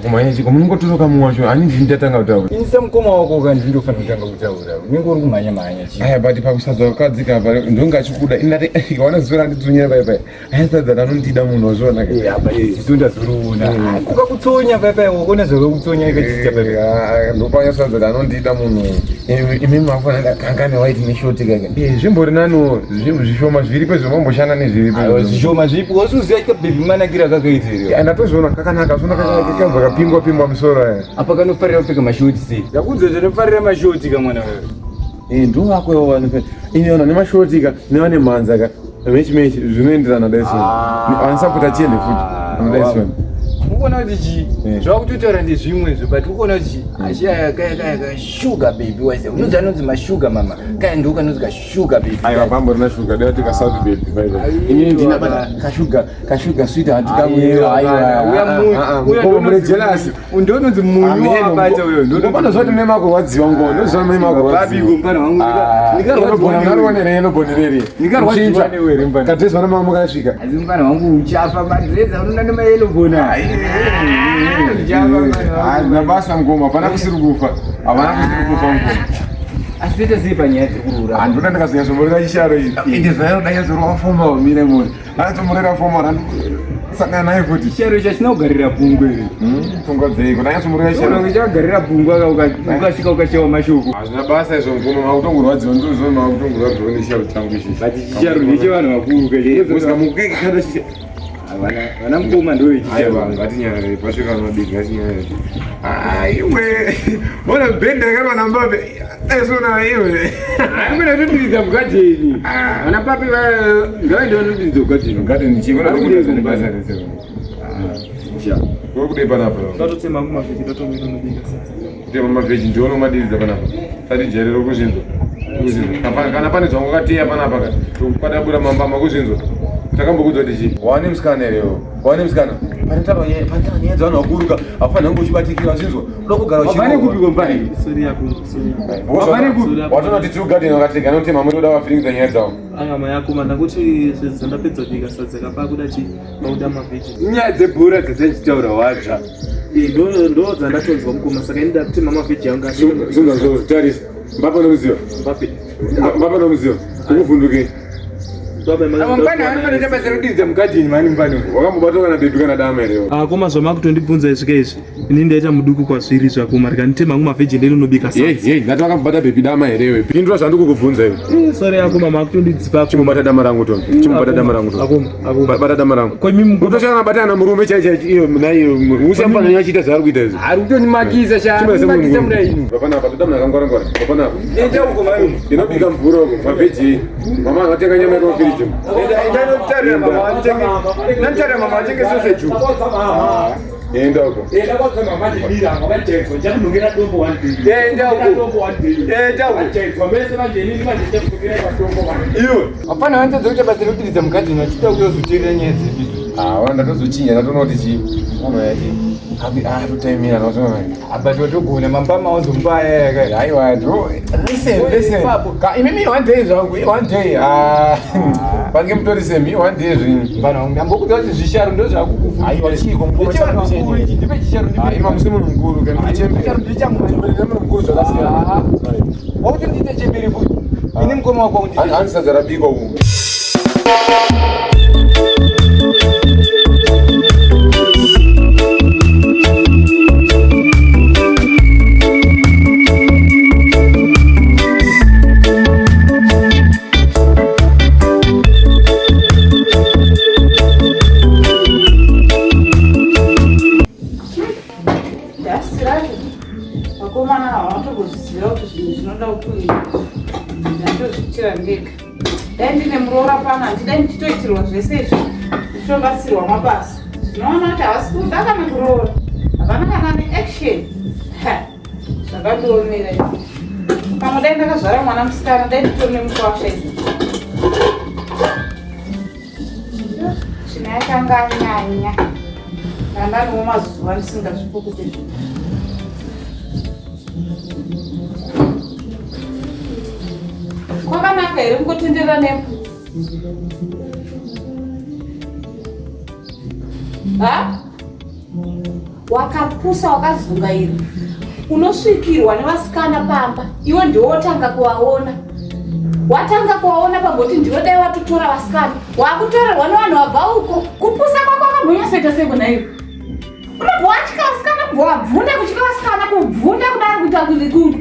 Kumhanya chiko munongotoroka mumwe wacho ani ndini ndatanga kutaura. Ini semukoma wako ka ndinofanira kutanga kutaura. Unenge uri kumhanya mhanya chii? Aya but pakusadza kukadzika apa ndonga achikuda ini ndati ikaona zuva randitsunyira pai pai ayasadza ranondida munhu wazviona ka. Eh, apa ziso ndazoriona. Kukakutsonya pai pai wakuona zvakakutsonya ikachiita pai pai. Eh, ndopanyasadza kuti anondida munhu imi mafanira kanga newaiti neshoti kaka zvimbori naniwo zvishoma zviripo zvomamboshanda nezviripo Aiwa zvishoma zvipo wasuziva chikabhebhi manakiro akakaita here. ndatozviona kakanaka zviona kakabva kapingwa pingwa musoro aya Apa kanofarira kupfeka mashoti sei? Ndakuudza kuti anofarira mashoti kamwana wewe. ndo vako ivo vanhu iniona nemashoti ka nevane mhanza ka mechi mechi zvinoenderana daisoni anisapota chiende futi daisoni Ukuona kuti chii? Eh. Zvakutotaura ndezvimwe zvo but ukuona kuti chii? Achi aya kaya kaya kaya sugar baby waise. Unonzi anonzi mashuga mama. Kaya ndo kanonzi ka sugar baby. aiwa pamborina shuga dai tika south baby Aiwa, inini ndinabata kashuga kashuga sweet Aiwa, uya munyu. Uya mune ndononzi jealous munyu. Ndononzi munyu wabata uyo. Ndononzi panozva kuti mune makurwadziwa ngo ndozva mune Babi mfana wangu. Ndikarwadziwa newe. Ndikarwadziwa newe here mfana. kadhezi vana mama makasvika Asi mfana wangu uchafa madress anonda nemayellow bona. Uchafa mfana wangu. hazvina basa ngoma hapana kusiri kufa hapana kusiri kufa ngoma Asi toita sei panyaya dzekuroora? handoda ndikazonyatsoborera chisharo ichi ende zvainoda foma mire mori anyatsomborera foma randisangana naye futi Chisharo ichi hachina kugarira pfungwa here? pfungwa dzeiko ndanyatsoborera chisharo Unoona chagarira pfungwa ukasvika ukashawa mashoko. hazvina basa izvo ngoma makutongorwadziwa ndozvo makutongorwadziwa nechisharo changu ichi But chisharo ndechevanhu vakuru kachi. Vana mukoma ndo aiwa vechicharo. ngatinyarare pasvika vanodii ngatinyarare iwe ona bhende rakarwa nambabe aisona iwe Haikona totiridza mugadheni. Vana papi ngavaende vanotiridza mugadheni. gadheni chii basa rese uri kudei panapa Ndatotema hangu mavheji ndotomira unobika sadza. kutema mavheji ndiwo unomadiridza panapa satijairiro kuzvinzwa kuzvinzwa kana pane zvangu wakateya panapa ka kwadabura mambama kuzvinzwa takambokudza kuti chii wane musikana here iwe wane musikana pane nyaya dzevanhu vakuru ka haufanira kunge uchibatikira zvinzwa uda kugara Wabva nekupi kompani? Sorry yako, sorry yako. Wabva nekupi? watona kuti tiri kugadheni wakatega notema muri kuda vavhiringidza nyaya dzavo Aya maya yako ndangoti zvedza ndapedza kubika sadza kapakuda chi pakuda mavheji. Inyaya dzebhora dzatachitaura wadzva. Eh, ndo dzandatonzwa mukoma saka ini ndakutema mavheji angu asi zvinza zvo tarisa mbapa nomuziva Mbappe. mbapa nomuziva ukuvhundukei Mfana anofanira basa rekudiridza mugadheni mani mfana uyu. Wakambobatwa kana bhebhi kana dama here? Akoma zvamakutondibvunza izvi kaizvi ini ndaita muduku kwazviri zvakoma rikanditema hangu mavheji ndinonobika Yei, sadza. yei, ndati wakambobata bhebhi dama here iwe? Pindura zvandikukubvunza iwe. Eh, sorry akoma makutondidzipa Chimbobata dama rangu Tony. Chimbobata dama rangu Tony. Akoma, akoma. Bata dama rangu. Ko imi Utoshana batana murume chai chai iyo naiyo usapana nyachiita zvaari kuita izvi. Ari kutonimakisa sha. Arikundimakisa mudai inu. Hapana apa toda munhu akangwara ngwara. Hapana apa. Enda uko mani. Inobika mvura uko mavheji. Mama anotenga nyama yako mufiriji. Enda enda nokutarira mama vatenge. Nokutarira mama vatenge sausage uko. Enda uko. Enda uko. Enda uko. Iwe. Hapana vanotadza kuita basa rekudiridza mugadheni vachida kuyozoteerera nyaya dzedu izvo. Ah, ndatozochinja ndatoona kuti chii. Mama yati. Abi ah totaimira ndatoona. But watogona mambama wazomupa aya Aiwa, bro. Listen, listen. Ka imimi one day zvangu, one day. Ah. Pange mutori semi one day zvinhu. Vanhu vangu ndambokuudza kuti zvisharo ndozvakukufu. Aiwa, chii ko mukoma Ndichivanhu vakuru ichi, ndipe chisharo ndipe. Ah, ima musi munhu mukuru kana ndichembere. Chisharo ndichamwe. Chembere nemunhu mukuru zvakasiyana. Wakuti ndiite chembere futi. Ini mukoma wako wakundiite. Hanzi sadza rabikwa umu. Dust racho vakomana havatombozviziva kuti zvinhu zvinoda kutoitwa. Ndatozviitira ndega. Dai ndine muroora pano handidai ndichitoitirwa zvese izvi ndichitobatsirwa mabasa. Ndinoona kuti havasi kuda kana kuroora. Havana kana neaction. Ha, Zvakandiomera izvi. Pamwe dai ndakazvara mwana musikana dai nditori nemukwasha izvi. Tsvina yakanga nyanya. Ndandaniwo mazuva ndisingazvipukute zvinhu. Kwakanaka here kungotenderera nemba? Ha? Wakapusa wakazungaira. Unosvikirwa nevasikana pamba. Iwe ndiwe wotanga kuvaona. Watanga kuvaona pamboti ndiwe dai watotora vasikana. Wakutorerwa nevanhu vabva uko. Kupusa kwako wakambonyatsoita sei kona iwe? Unobva watya vasikana kubva wabvunda kutya vasikana kubvunda kudaro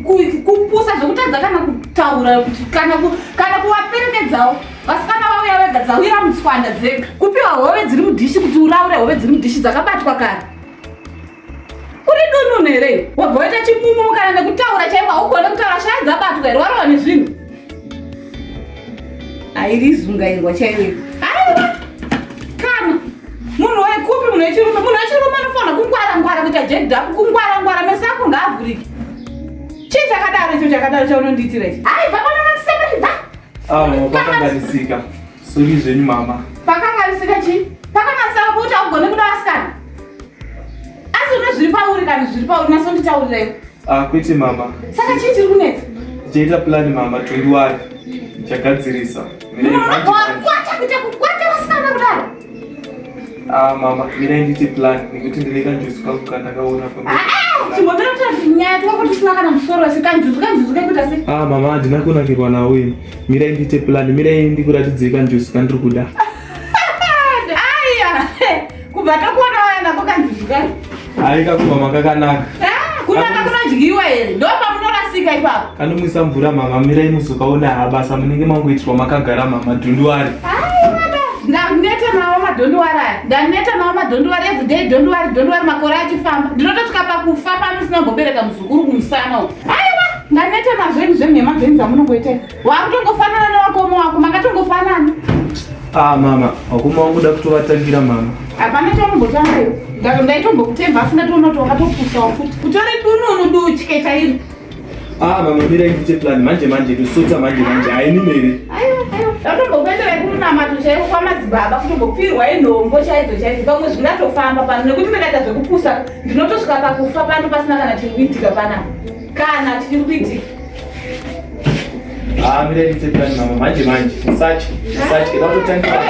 kuita kupusa zvekutadza kana kutaura kuti kana kana kuvaperekedzawo vasikana vauya vega dzawira mutswanda dzega kupiwa hove dziri mudhishi kuti uraure hove dziri mudhishi dzakabatwa kare uri dununu here wabva waita chimumu kana nekutaura chaiko haugone kutaura shaya dzabatwa here warova nezvinhu airizungairwa chaiyo aiwa kana munhu wekupi munhu wechirume munhu wechirume anofanira kungwara ngwara kuita jedhapu kungwara ngwara meso ako ngaavhurike chii chakadaro icho chakadaro chaunondiitira ichi ai bva panonotisemeridza Ah, mama pakanganisika. Sorry zvenyu mama. Pakanganisika chii? Pakanganisika kuti haugone kuda vasikana. Asi une zviri pauri kana zviri pauri nasonditaurireyo. Ah, kwete mama. Saka chii chiri kunetsa? Tichaita plan mama, don't worry. Ndichagadzirisa. Mirai manje manje. Wakwata kuita kukwata vasikana kudaro. Ah, mama, mirai ndiite plan nekuti ndine kanjuzu kangu kandakaona pamwe. Ah, chimbomira kutaura nyaya twako tusina kana musoro wese kanjuzu kanjuzu kekuita sei? Ah, mama, handina kunakirwa nawo ini. Mirai ndiite plan, mirai ndikuratidzei kanjuzu kandiri kuda. Aya, kubva takuona waya nako kanjuzu kacho. Hai kako mama kakanaka. Ah, kunaka kunodyiwa here? Ndo pamunorasika ipapo. Kanomwisa mvura mama, mirai muzokaona ha basa munenge mangoitirwa makagara mama, don't worry. Aiwa, ndaneta nawo madhondiwari aya. Ndaneta nawo madhondiwari everyday dhondiwari dhondiwari makore achifamba. Ndinotosvika pakufa pano ndisina kumbobereka muzukuru kumusana uku. Aiwa, ndaneta nazvo ini zvenhema dzenyu dzamunongoita. Wakutongofanana newakoma wako, makatongofanana. Ah mama, wakoma wangu da kutovatangira mama. Hapana chaunombotanga iwe. Ndaitombokutemba asi ndatoona kuti wakatopusawo futi. Utori dununu dutye chairo. Ah mama, mirai ndiite plan manje manje, ndosota manje manje, haini mere. Aiwa, aiwa. Ndatombokuenderai kunamata chaiko kwamadzibaba kutombopirwa inhombo chaidzo chaidzo. Pamwe zvingatofamba pano nekuti ndakaita zvekupusa ndinotosvika pakufa pano pasina kana chiri kuitika panapa. Kana chiri kuitika. Ah, mirai ndiite plan mama, manje manje. Musatye, musatye, ndatotangira.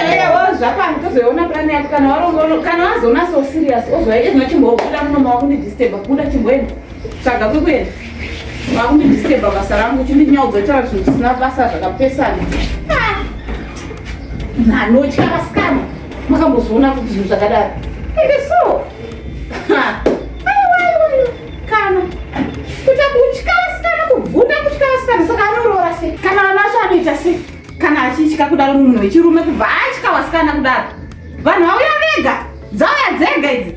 Zvapano tozoiona plan yako kana waronga kana wazoona so serious ozwa izvino chimbobuda muno makundidisturba buda chimboenda. Tsvaga kwekuenda. Makundidisturba basa rangu chindinyaudza kutaura zvinhu zvisina basa zvakapesana. Ah. Munhu anotya vasikana. Makambozviona kuti zvinhu zvakadaro. Ende so. Aiwa aiwa kana. Kuita kutya vasikana kubvunda kutya vasikana saka anoroora sei? Kana vana vacho anoita sei? Kana achitya kudaro munhu wechirume kubva atya vasikana kudaro. Vanhu vauya vega. Dzauya dzega idzi.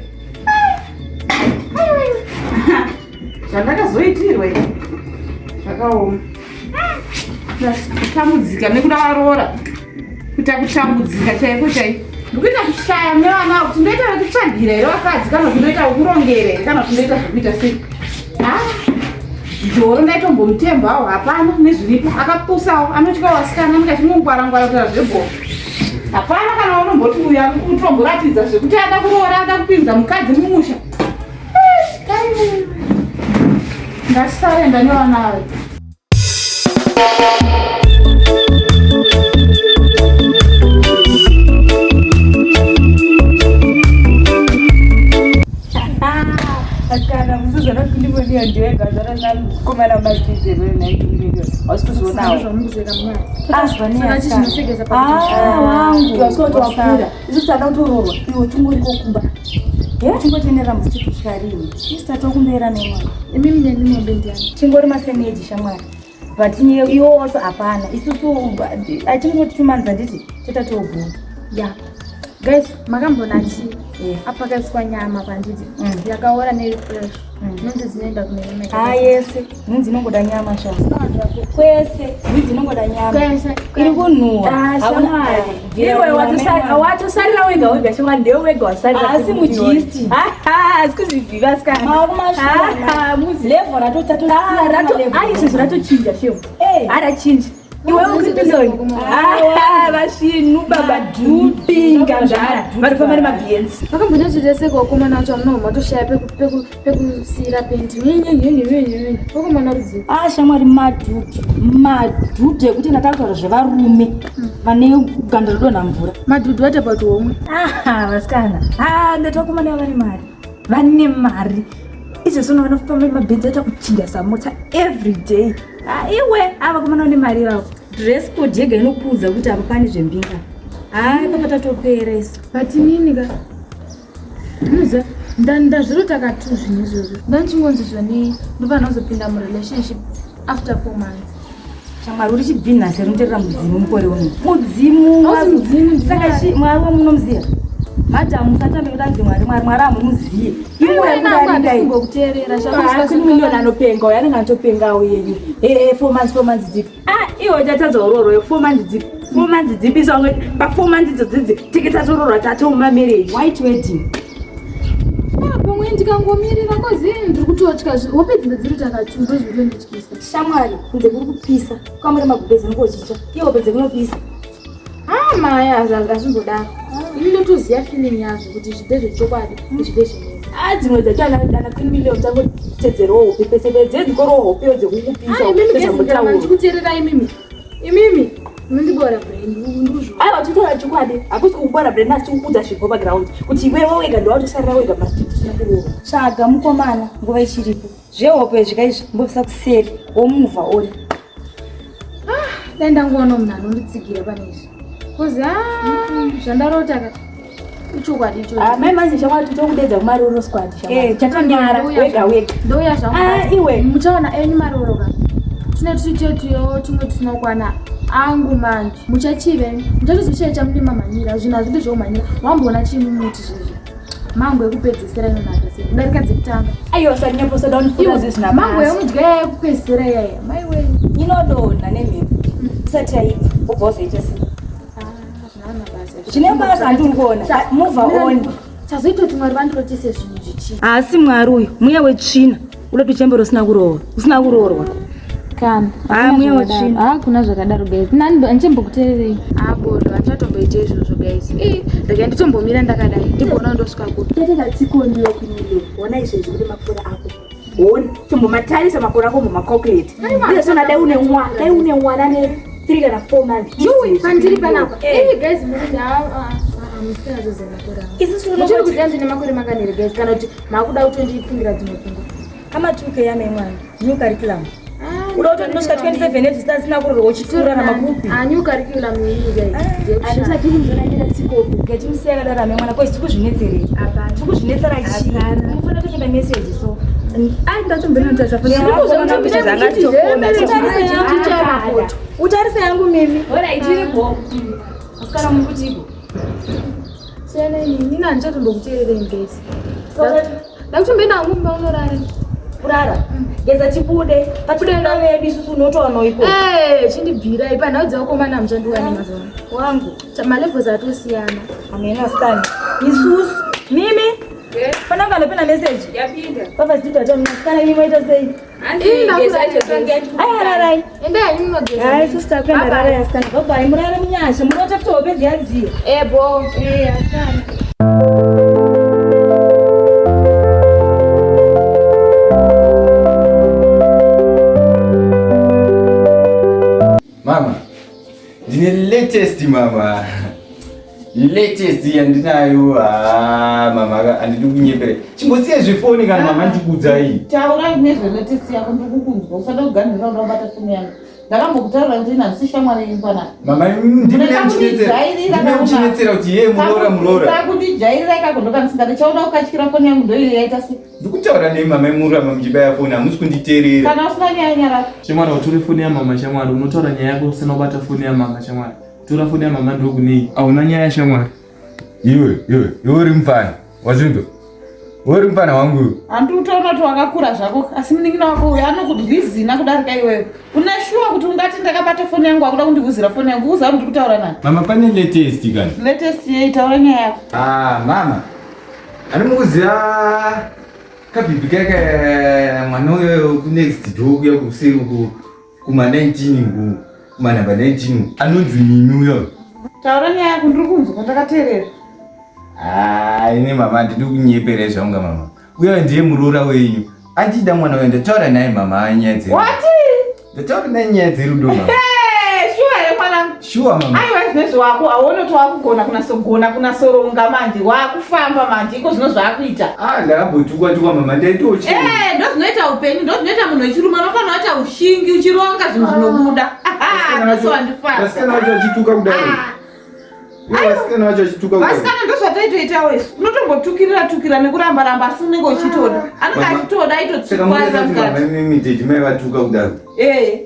Zvandakazoitirwa izvi zvakaoma. Kutambudzika nekuda varoora. Kuita kutambudzika chaiko chaiko. Ndikuita kushaya nevana kuti ndoita vekutsvagira here vakadzi kana kuti ndoita vekurongera here kana kuti ndoita zvekuita sei. Joro ndaitombomutembawo hapana nezviripo akapusawo anotya vasikana anenge achingongwara-ngwara kutaura zvebhora. Hapana kana unomboti uyu ari kutomboratidza zvekuti ada kuroora ada kupinza mukadzi mumusha. Ndasarenda nevana ava. Asikana musizana kundimoniya ndega zvara komana mastreets ere naikimilion hausi kuzvionawo wangu wakura isu tada kutoroorwa iwe tungoriko kumba tingotenderera mustreet kusvika rini isu tatokumbera nemwana Imimi neni mombe ndiani? Tingori masemeji shamwari but iwo wacho hapana isusu atingoti tumanza nditi totatobhuka ya guys makambona chii apa pakaiswa nyama panditi yakaora nerefresh nonzi dzinoenda kune imwe ha yese nhunzi inongoda nyama sha kwese nhunzi inongoda nyama iri kunhuwa iwe watosarira wega wega shamwari ndiwe wega wasarira asi mujisti asi kuzviziva sikanamulevel ratotatoaizvezvo ratochinja shem arachinja iwe ukupindoni vasvinu baba dhupinga zvara vanofamba nemabhiensi Makambonyatsoita sei kuvakomana vacho amunobva matoshaya pekusiyira pendi nyenyenyenyenyenye vakomana rudzii? Ah, shamwari madhudhu madhudhu ekuti ndakataura zvevarume vane ganda rodonha mvura. Madhudhu what about homwe? Ah, vasikana ah, ndati vakomana vane mari vane mari izvezvi uno vanofamba nemabhenzi aita kuchinja samota every day. Ah, iwe ah, vakomana vane mari ivavo. Dress code yega inokuudza kuti apa pane zvembinga. Ah, ipapa tatopera isu. But inini ka munoziva ndazvirota katu zvinhu izvozvo ndandichingonzi zvoni ndofanira kuzopinda murelationship after 4 months. Shamwari uri chibvinha seri unoterera mudzimu mukore uno. Mudzimu. Hausi mudzimu, ndiMwari. Saka chi Mwari wamunomuziya? Madam musatambe kudanzi Mwari Mwari Mwari hamumuziye. Iwe kudarika iyi. Kuteerera Queen Million anopenga uyo anenge anotopengawo yenyu. Ee 4 months 4 months dzipi? Ah iwe uchatadza uroro 4 months dzipi? 4 months dzipi so pa 4 months idzo dzidzi tike tatororwa tatouma marriage. White wedding. Pamwe ndikangomirira kozi ndiri kutotya hope dzinge dziri takatu ndozvinotondityisa. Shamwari kunze kuri kupisa. Kwamuri magumbezi anongochicha. Iwe hope dzekunopisa. Ah maya hazvimbodaro. Ini ndotoziva feeling yazvo kuti izvi ndezvechokwadi izvi ndezvenhema. Ah dzimwe dzacho ana Queen Million dzangotedzerawo hope pese pese dzedzikorowo hopewo dzekukupisa. Ah imimi guys ndiramba ndichikuteerera imimi. Imimi munondibora brain ndikuzviona. Aiwa tinotaura chokwadi hakusi kukubora brain asi tikukuudza zviripo paground kuti iwewe wega ndowatosarira wega mastreet usina kuroorwa. Tsvaga mukomana nguva ichiripo. Zvehope zvika izvi mbobvisa kuseri womuvha ori. Dai ndangowana munhu anonditsigira pane izvi. Kozi ah zvandarota ka ichokwadi ichocho. Ah mai manje shamwari totokudedza kumaroro squad shamwari. Eh, chatonyara wega wega. Ndouya zvangu. Ah iwe muchaona enyu maroro ka. Tine tuitetuyo tumwe tusina kukwana angu manje. Muchachive muchatozoshaye chamudi mamhanyira zvinhu hazvidi zvokumhanyira. Wamboona chii mumuti zvezvi. Mango yekupedzisira inonaka sei kudarika dzekutanga. Aiwa usanyepo usada undifunga zvisina Mango basa. yaunodya yaya yekupedzisira iyaya. Maiwe. Inodonha nemhepo isati yaibva wobva wazoita sei? Hazvina basa. Zvine basa handiri kuona. Move on. Chazoita kuti Mwari vandirotese zvinhu zvichii? Haasi Mwari uyu, mweya wetsvina. Uda tuchembere usina kuroorwa, usina kuroorwa. Kana. Ah, mweya wetsvina. Hakuna zvakadaro guys. Nani andichimbokuteererei. Ah bodo, handichatomboita izvozvo guys. Ii, rega nditombomira ndakadai. Ndigoona ndosvika kupi. Tete tatsikondiwa Queen Ona izvezvi kuti makore ako. Ona, chimbomatarisa makore ako mumacalculate. Izvezvi dai une mwana, dai une mwana ne 3 kana 4 months. Yuwi, pandiri panapa. Eh guys, muri ah musina makore angu. Isusu Muchiri kuziva ndine makore mangani here guys kana kuti makuda kutondifungira dzimwe pfungwa. Ama 2K yamai mwana. New curriculum. Ah, Uda kuti ndinosvika 27 years usina kuroorwa uchikurarama kupi? Ah, new curriculum iyi guys. Handichati kumzonanira tsikopo. Ngatimusiya akadaro amai mwana kwezi tikuzvinetserei. Hapana. Tikuzvinetsera chii? Hapana. Munofanira kutoenda message so. Ah, ndatombenotarisa foni. Utarise yangu mimi. Alright, iripo. Asikana muri kuti iko. Siyana ini, nini handichatombokuteererei guys. Ndakutomboenda hangu mumba unorara. Kurara. Geza tibude. Patinoenda vedu isusu unotowana iko. Eh, chindibvirai panhau dzevakomana muchandiwani mazuva ano. Wangu. Malevels atosiyana. Amena asikana. Isusu. Mimi. Fana kunga message. Yapinda. Papa zidwa cha mnasikana imi maita sei? Ai hararai. Endai hanyu munogeza. Hai isusu takuenda rara asikana. Bye bye. Murare munyasha. Munoita kuti hope dziyadziya. Eh, bo. Eh asikana. Mama, ndine latest mama. Latest yandinayo. Ah, mama handidi kunyepera. Chimbosiya zvefoni kana mama ndikuudzai. Taura nezvelatest yako ndikukunzwa usada kuganhira uda kubata foni yangu. Ndakambokutaurira kuti handisi shamwari yenyu panapa. Mama ndine muchinetsera kuti yeye muroora muroora. Kakundijairira ikako ndokandisingade chauda kukatyira foni yangu ndoiyo yaita sei. Ndikutaura nei mama muramba muchibaya foni hamusi kunditeerera. Kana usina nyaya nyarara. Shamwari utore foni yamama shamwari unotaura nyaya yako usina kubata foni yamama shamwari. Tora foni yamama ndokunei. Hauna nyaya shamwari. Iwe iwe iwe uri mufana wazvinzwa? Uri mufana wangu iwe. Handi utaona kuti wakakura zvako asi munin'ina wako uyu anokudwizina kudarika iwewe. Una shuwa kuti ungati ndakabata foni yangu akuda kundihuzira foni yangu uziva kuti ndiri kutaura nani. Mama pane latest kani. Latest yei taura nyaya yako. Ah mama. Anomukuziva kabhibhi kaka mwana uyo kunext door kuya kuseri uku kuma 19 uku kuma number 19 anonzi Mimi uyo. Taura nyaya yako ndiri kunzwa ndakateerera. Ah ini mama ndiri kunyepera zvangu mama. Uyo ndiye muroora wenyu. Andida mwana uyo ndataura naye mama nyaya dzeru. Wati? Ndataura naye nyaya dzerudo mama. Hey, shuwa here mwanangu. Shuwa mama. Aiwa zvinezvi wako auone kuti wakugona kunasogona kunasoronga manje wakufamba manje iko zvino zvaakuita. Ah ndakambotukwa tukwa mama ndaitochi. Eh, ndo zvinoita upenyu ndo zvinoita munhu wechirume unofanira kuita ushingi uchironga zvinhu zvinobuda. Aha, wandifadza. Vasikana vacho vachituka kudai. Vasikana vacho vachituka kudai. Vasikana ndo zvataitoitawo isu unotombotukirira tukira nekuramba ramba asi unenge uchitoda anenge Mama, achitoda Saka aitotsukwaza munoita kuti mukati. mama imimi tete mai vatuka kudaro. Eh,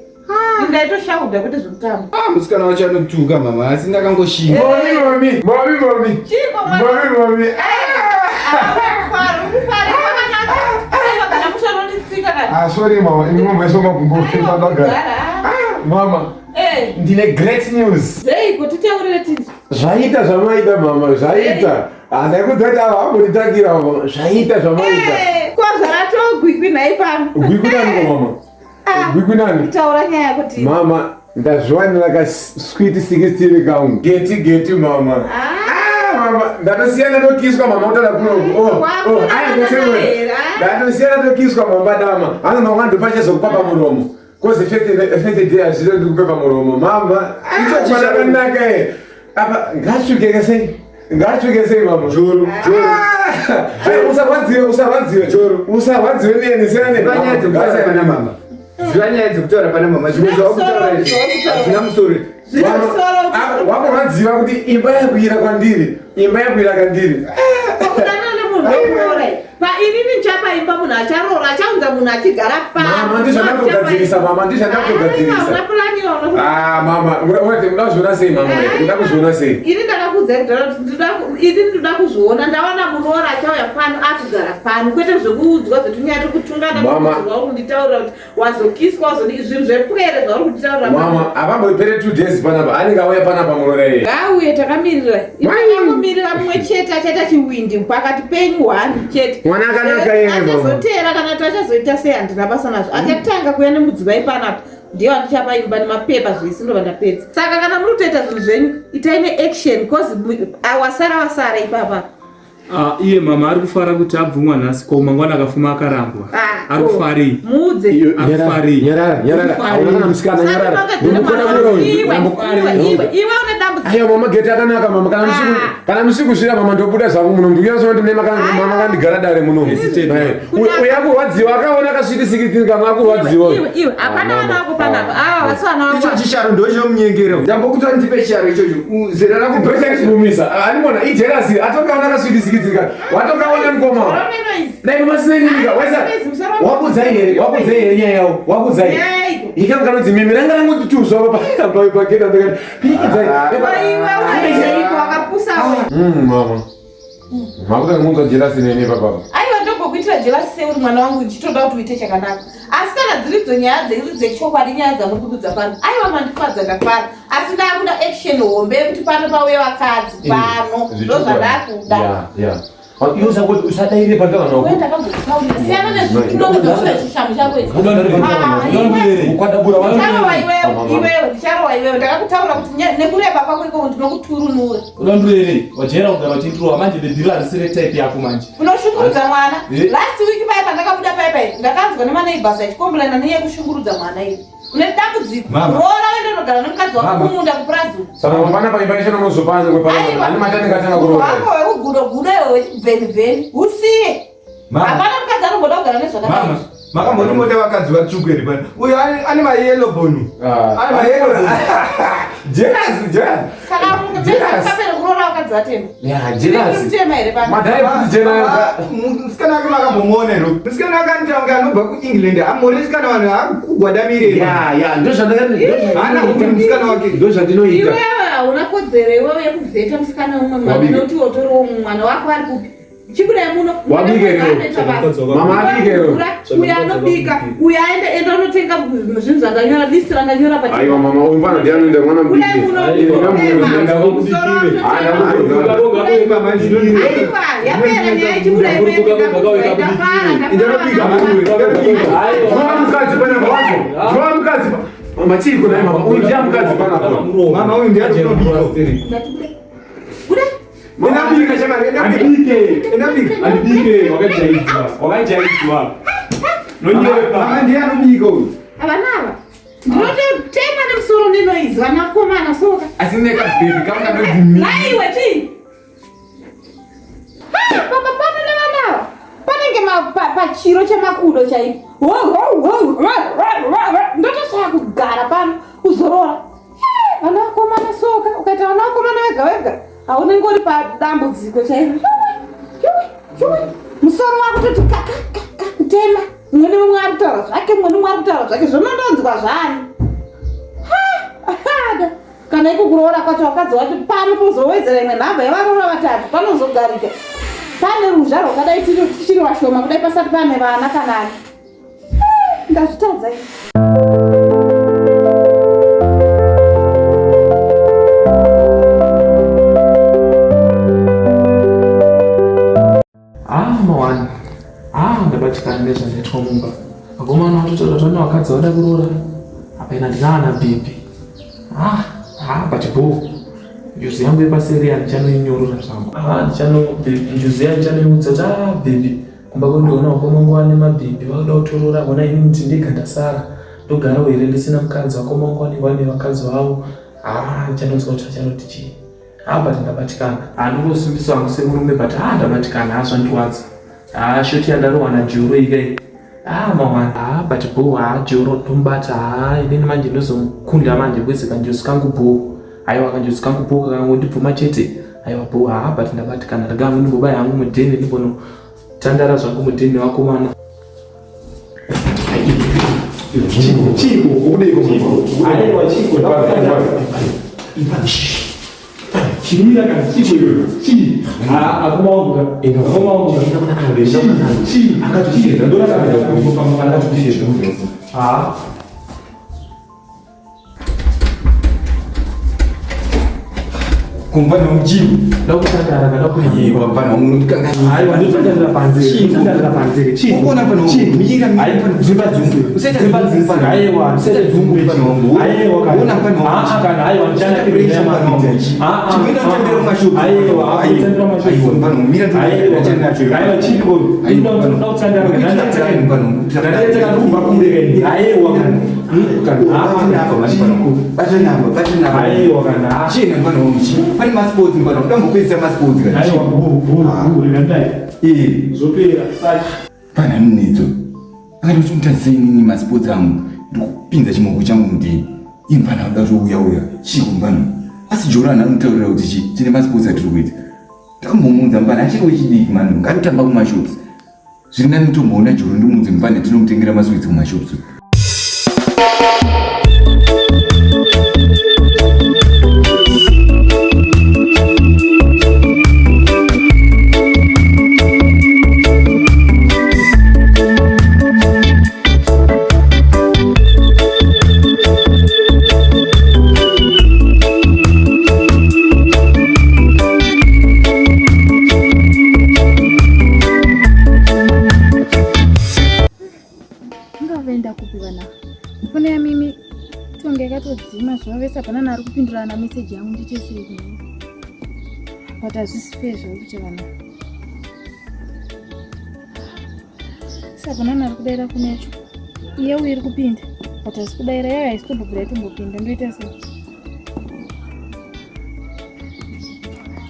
ndaitoshauda kwete zvekutamba. Ah musikana wacho anotuka mama asi ndakangoshinga. Mami, mami, mami, mami. Chiko mwana. Mami, mami. Mufaro, mufaro, kwakanaka. Aiwa kana mushanonditsika kana. Ah, sorry mama, ini mama iso makumbo pandagara. Gara. Mama, Eh, ndine great news. zeiko titaurire tinzwe. Zvaita zvamaida mama, zvaita. Handaikudza kuti ava vambonditangira mama. Zvaita zvamaida. Eh, ko zvaratogwikwi nhai pano. Gwikwi nani ko mama? Gwikwi nani? Taura nyaya yako tinzwe. Mama, ndazviwanira ka sweet 16 kangu. Geti geti mama. Ah, mama, ndatosiyana ndokiswa mama kutaura kunoku. Oh, oh, aya ndosiyana. Ndatosiyana ndokiswa mama dama. Ano mama ndopachazokupa pamuromo. Kozi fete day azvino ndikupe pamuromo. Mama, icho chakanaka eh. Apa ngatsvuke sei? Ngatsvuke sei mama? Joro, joro. Ah, usarwadziwe, usarwadziwe. Joro. Usarwadziwe neni, siyana neni. Ziva nyaya dzekutaura pana mama. Ziva nyaya dzekutaura pana mama. Zvimwe zvawakutaura izvi hazvina musoro. Zvine musoro. Wakurwadziwa kuti imba yakuira kwandiri, imba yakuira kwandiri. Kudanana nemunhu wekuroora. Pa inini ndichapa imba munhu acharoora achaunza munhu achigara pano. Mama ndizvandakugadzirisa, mama ndizvandakugadzirisa. Una purani yauna Ah, mama, unati uda kuzviona sei mama? Uda kuzviona sei? ini ndakakuudza kudhara kuti ini ndinoda kuzviona ndawana muroora achauya pano akugara pano kwete zvekuudzwa zvetunyaya twekutungana Mama. zvauri kunditaurira kuti wazokiswa wazodii zvinhu zvepwere zvauri kunditaurira Mama, avambopere 2 days panapa, anenge auya panapa muroora iye. ngauye takamirira takamirira mumwe chete achaita chiwindi pakati penyu one chete Mwana akanaka iye, mama. achazoteera kana kuti achazoita sei handina basa nazvo achatanga kuuya nemudzimai panapa ndiyo andichapa imba nemapepa zvese ndobva ndapedza saka kana muri kutoita zvinhu zvenyu itai neaction cause wasara wasara ipapa Ah, iye mama ari kufara kuti abvumwa nhasi ko mangwana akafuma akarambwa. Ah, Ari kufarei. muudze Akufarei. Nyarara, nyarara. Akufarei. Hauna kana musikana, nyarara. Ndimukona muroora uyu. Iwe une dambudziko dambudziko. Aiwa mama geti akanaka mama kana musi kana musi kusvira mama ndobuda zvangu muno ndikunyatsoona kuti mama makandigara dare muno. Uya kurwadziwa akaona kasviti sikitini kamwe akurwadziwa. Iwe iwe hapana vana vako panapa. Ava vasi vana vako. Icho chisharo ndochomunyengera. Ndambokuti ndipe chisharo ichocho. Zera rako Ndocha chibumisa. Animona ijerasi atokaona kasviti sikitini ka. Watokaona mukoma. Dai mama sina nyika. Waisa. Wakudzai here? Wakudzai here nyaya yawo? Wakudzai. Ika kanonzi mimi ranga rangu tuzwa pa pa pa keda ndakati pirikidzai. Iwe unoiteiko wakapusa we. Mama. Makuda kunzwa jerasi nene papa. Aiwa ndogokuitira jelasi sei uri mwana wangu ndichitoda kuti uite chakanaka. Asi kana dziridzo nyaya dziri dzechokwadi nyaya dzamuri kududza pano. Aiwa mandifadza ndafara. Asi ndakuda action hombe yekuti pano pauye vakadzi pano. Ndozvandakuda. Yeah, yeah. Iwe usangoti usadaire pandava Uye ndakambokutaurira siyana nezvinongedza zvishamu chako ichi. Ukwadabura Ndicharowa iwewe, iwewe, ndicharowa iwewe. Ndakakutaura kuti nekureba kwako ikoko ndinokuturunura. Unondurere wajaira kugara uchindirowa manje bhebhi harisire type yako manje. Unoshungurudza mwana. Eh. Last week paya pandakabuda paya paya ndakanzwa nemaneighbors achikomplaina nenyaya yekushungurudza mwana iwe. Une dambudziko. Mama. Roora uende unogara nemukadzi wako Mama. kumunda kupurazi uko. Saka mapana paimba chino muzopana kwepana. Ani matani katanga kuroora. Wako wekugudo gudo iwe wechibveni-bveni. Usiye. Mama. Hapana mukadzi anomboda kugara nezvakadai. Mama, makambondimota vakadzi vatsvuku here pano? Uyu ane mayellow bone. Ah. Ane mayellow bone. Jealousy, jealousy. Saka Jealous. kapere kuroora vakadzi vatema. Yeah, jealousy. Mutema here pano? Madhai kuti jena. Musikana wake makambomuona here? Musikana wake anoita kunge anobva kuEngland. Amoresi kana vanhu akugwadamire. Yeah, yeah, ndozvandakati. Haana kuti musikana wake. Ndozvandinoita. Iwewe hauna kodzero iwewe yekuvheta musikana umwe mwana Wabike. nekuti wotoriwo umwe mwana wako ari kupi chibudai muno Wabike Mwana leo. anoita basa. Mama abike leo. Uyo anobika uyo aende enda unotenga zvinhu zvandanyora list randanyora pa Aiwa mama, uyu mfana ndiye anoenda mwana Budai mudiki. muno Aiwa, yapera nyaya chibudai Ndiwa mukadzi panapa wacho. Ndiwa mukadzi. Mama chii kuna mama? Uyu ndiye mukadzi panapa. Mama uyu ndiye anobika. Endabika shamari, endabika. Endabika. Andibike wakajaidzwa. Wakajaidzwa. Nonyepa. Mama ndiye anobika uyu. Avanava ndinototema nemusoro ndinoizi vanakomana soka Asi neka baby kama kanonzi mimi. naiwe chii papa pano nevanava panenge pachiro chemakudo chaipo ndotoshaya kugara pano kuzorora vana vakomana soka ukaita vana vakomana vega vega haunenge uri padambudziko chairo musoro wako toti kakakaka kutema mumwe nemumwe ari kutaura zvake mumwe nemumwe ari kutaura zvake zvinondonzwa zvani Ada. Kana iko kuroora kwacho wakadzi wacho pano pozowedzera imwe nhamba yevaroora vatatu panozogarika pane ruzha rwakadai tichiri vashoma kudai pasati pane vana kanani ndazvitadza ini. Ah, mawani. Ah, ndabatikana nezvandaitwa mumba. Vakomana vatotaura kuti vane vakadzi vada kuroora. Apa ina ndinaana bhebhi. Ah, ah, but bho. Njuzu yangu yepaseri handichanoinyorora zvangu. Ah, ndichano njuzu iya ndichanoiudza kuti ah bhebhi kumba kwedu ona vakoma vangu vane mabhebhi vakuda kutoroora vona inini kuti ndega ndasara. Ndogarawo here ndisina mukadzi vakoma vangu vanenge vane vakadzi vavo. Ah, ndichanonzwa kuti vachanoti chii. Ah, but ndabatikana. Handingosimbisa hangu semurume but ah ndabatikana hazvandirwadza. Ah, shoti yandarohwa naJoro ikai. Ah, mawani. Ah, but bho ah Joro ndomubata. Ah, inini manje ndozomukunda manje kwese kanjozi kangu bho. Aiwa kanjozi kangu bho kakangondibvuma chete. Aiwa bho ah but ndabatikana. Rega hangu ndimbobaya hangu mudheni ndimbonotandara zvangu mudheni nevakomana. Chiko, ukudeiko mama. Aiwa chiko. Chimira kana chiko iwe. Chi. Ah, akoma wangu ka. Akoma wangu ka. Chi. Akatucheza. Ndora kana kungopamba akatucheza. Ah. Kumva nomuchii. Ndakutandara kana Aiwa mfana wangu unondikanganisa. Aiwa ndotandara panze. Chii? Ndotandara panze. Chi. Ukuona mfana wangu, mira, mira Aiwa mfana. dzimba dzese. Usaita Dzimba dzungu dzese. mfana. Aiwa Usaita dzungu mfana wangu. Aiwa kana. Uona mfana wangu. Ah kana aiwa ndichana Usaita pressure mfana wangu. Ah ah. Chimboenda utambire kumashopu. Aiwa Aiwa. utambira kumashopu. Aiwa mfana wangu, mira Aiwa. ndachana nacho. Aiwa chiko. Aiwa, Ndoda kutandara. Ndikuitira mfana wangu. Ndandeteka ndikubva kure kaini. Aiwa kana. Pane masports mfana, kutambopedzisa masports kana. Zvopera. Pana nunetso. Akati kuti inini masports angu ndikupinza chimoko changu mudini. Iye mfana anoda kutouya uya. Chiko mfana. Asi Jordan anotaurira kuti chi tine masports atiri kuita. Ndakambomuudza mfana achiri wechidiki mani ngatotamba kumashops. Zviri nani tomboona Joro ndimuudze mfana tinomutengera masweets kumashops. Ingavaenda kupi vana? Foni yamimi tonge yakatodzima zvino vese hapana nari kupindurana meseji yangu ndiite sei kudai. But hazvisi fair zvavo kuti vana. Saka hapana nari kudaira foni yacho. Iye uyu iri kupinda but haisi kudaira yayo haisi tombobvira itombopinda ndoita sei?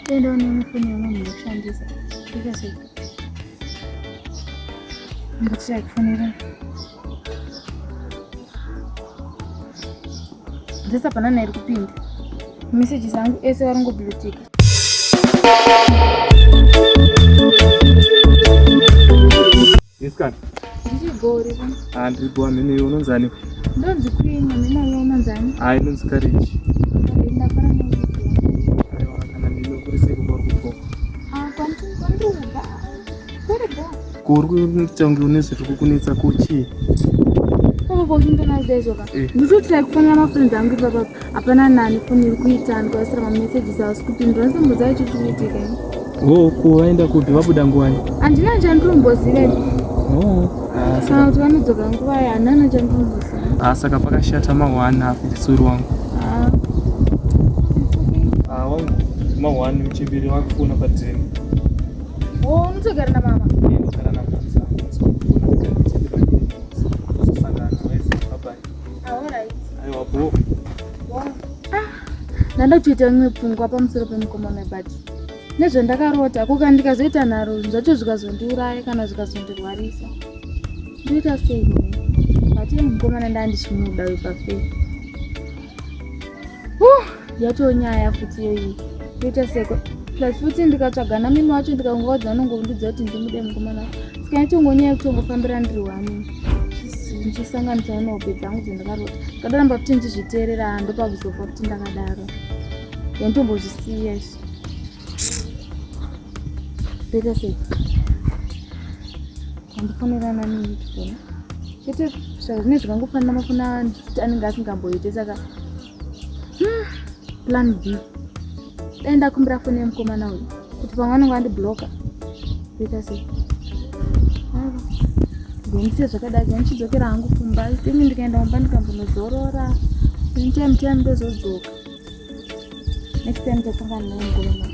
Endawo neimwe foni yamwe munhu yekushandisa. Ndoita sei? Ndikuti kufonera. Ndese hapana nairi kupinda. Messages angu ese varingoblutika. Isikana. Ndichigori. Ah, ndiri kuwa mhene unonzani? Ndonzi Queen, mhene uyo unonzani? Ah, inonzi Courage. Ndafara nekuziva. Aiwa, kana ndinokurisei kubva uri kubva. Ah, kwandiri kubva. Kuri bho. Ko uri kuita kunge une zviri kukunetsa ko chii? Papa uchindonazidaizoka. Eh. Ndinototirai kufonera mafriends angu ipapa hapana nani foni iri kuita ndikavasira mamessages havasi kupindura ndisimboziva chii chiri kuitika ini. Oh, ko vaenda kupi? Vabuda nguwani? Handina chandinomboziva ini. Oh, ah, Kana saka, kuti vanodzoka nguva yayo handina chandinomboziva. ah, saka pakashata ma1 apo suri wangu. Ah. It's okay. Ah, wangu ma1 uchembere wakufona padheni. Oh, unotogara namama. Ndinogara namama tozosangana wese. Bye bye. Ah, alright. Aiwa, bho. Ndanda kutoita imwe pfungwa pamusoro pemukomana but nezvandakarota ko kana ndikazoita nharo zvinhu zvacho zvikazondiuraya kana zvikazondirwarisa ndoita sei but iye mukomana ndaa ndichimuda uyu pafei yatoo nyaya futi iyoyi ndoita seko plus futi ndikatsvaga namimi wacho ndikangovaudza vanongondiudza kuti ndimude mukomana saka yatongonyaya yekutongofambira ndiri wani ndichisanganisa nehope dzangu dzandakarota ndikadaramba futi ndichizviteerera ndopakuzofa futi ndakadaro yantombozvisiya izvi ndoita sei andifonera nani tikona chete saka zvine zvikangofanira mafona anenge asingamboite saka plan B dai ndakumbira foni yemukomana uyu kuti pamwe anenge andibloka ndoita sei ndonisiye zvakadai ndichidzokera hangu kumba imi ndikaenda kumba ndikambonozorora time time ndozodzoka next time tasangana naye mukomana.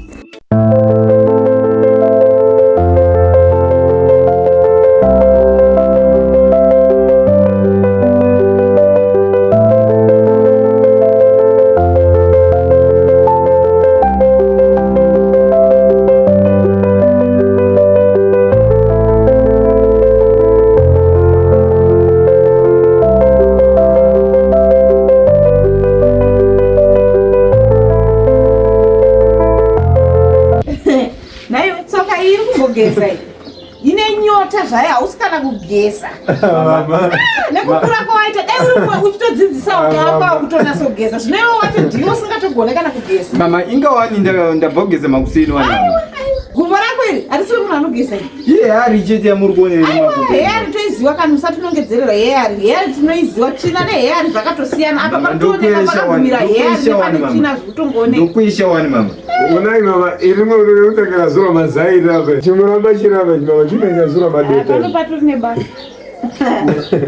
Naiwe tsoka iyi iri kumbogeza iyi ine nyota zvayo hausi kana kugeza. Nekukura kwawaita dai uri umwe uchitodzidzisawo nevako kutonasogeza zvino iwe wacho ndiwe usingatogone kana kugeza. Mama inga wani ndabva kugeza makuseni wani. Aiwa, aiwa. Gumbo rako iri harisi remunhu anogeza iri. Iye hari chete yamuri kuona iri Aiwa, makumbo. heyari toiziwa kana usatinongedzerera heyari. Heyari tinoiziwa tsvina neheyari zvakatosiyana. Apa Mama, parikutooneka ndokuesha wani, pakagumira heyari ndokuesha wani, nepane mama. tsvina zvikutongooneka. Ndokuisha wani mama. Unai mama, irimwe unotanga zura mazai rapa. Chimuramba chiramba chimama chinenge zura madota. Pano patori nebasa.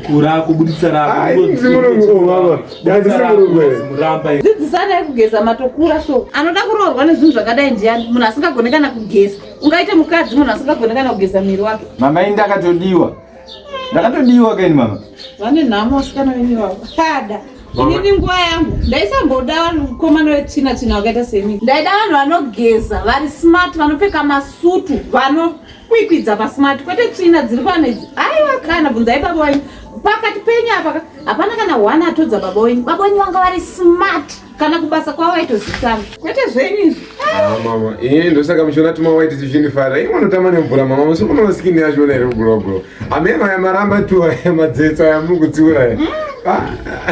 Kura kubuditsa rako. Ai, ndisi murungu oh, mama. Ndandisi murungu here. Muramba Dzidzisanai kugeza matokura so. Anoda kuroorwa nezvinhu zvakadai ndiani? Munhu asingagone kana kugeza. Ungaite mukadzi munhu asingagone kana kugeza muviri wake. Mama ini ndakatodiwa. Ndakatodiwa kaini mama. Vane nhamo vasikana venyu ivavo. Kada. Inini nguva yangu ndaisamboda vakomana vetsvina tsvina vakaita semi. Ndaida vanhu vanogeza, vari smart, vanopfeka masutu, vanokwikwidza pasmart, kwete tsvina dziri pano idzi. Aiwa kana bvunzai baba wenyu. Pakati penyu apa hapana kana one atodza baba wenyu. Baba wenyu vanga vari smart. Kana kubasa kwavo vaitozikanwa. Kwete zvenyu izvi. Ah, mama, eh ndosaka muchiona tuma white tichindifara. Imi munotamba nemvura mama, musi kunoona skin yacho ona iri kuglow glow. Ameno aya maramba tu aya madzetsa aya muri kutsiura aya. Ah.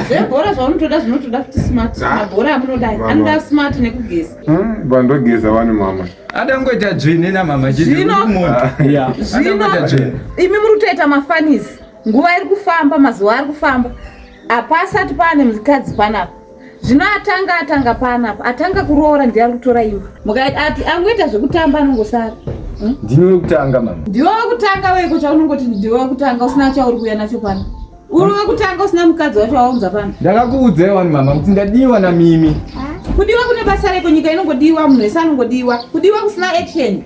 Zvebhora zvaunotoda zvinotoda futi smart. Ah. Mabhora amunoda aya. Mama. Anoda smart nekugeza. Bandogeza wani mama. Adangoita dzvene namama chete. Zvino- Yeah. Zvino Adangoita dzvene. imi muri kutoita mafanisi. Nguva iri kufamba, mazuva ari kufamba. Hapasati paane mukadzi panapa. Zvino atanga atanga panapa. Atanga kuroora ndiye ari kutora imba. Mukaita ati angoita zvekutamba anongosara. Ndini wekutanga mama. Ndiwe wekutanga weko chaunongoti ndiwe wekutanga usina chauri kuuya nacho pano. Uri wekutanga usina mukadzi wacho waunza pano. Ndakakuudzai wani mama kuti ndadiwa namimi. Kudiwa kune basa reko nyika inongodiwa munhu wese anongodiwa. Kudiwa kusina action.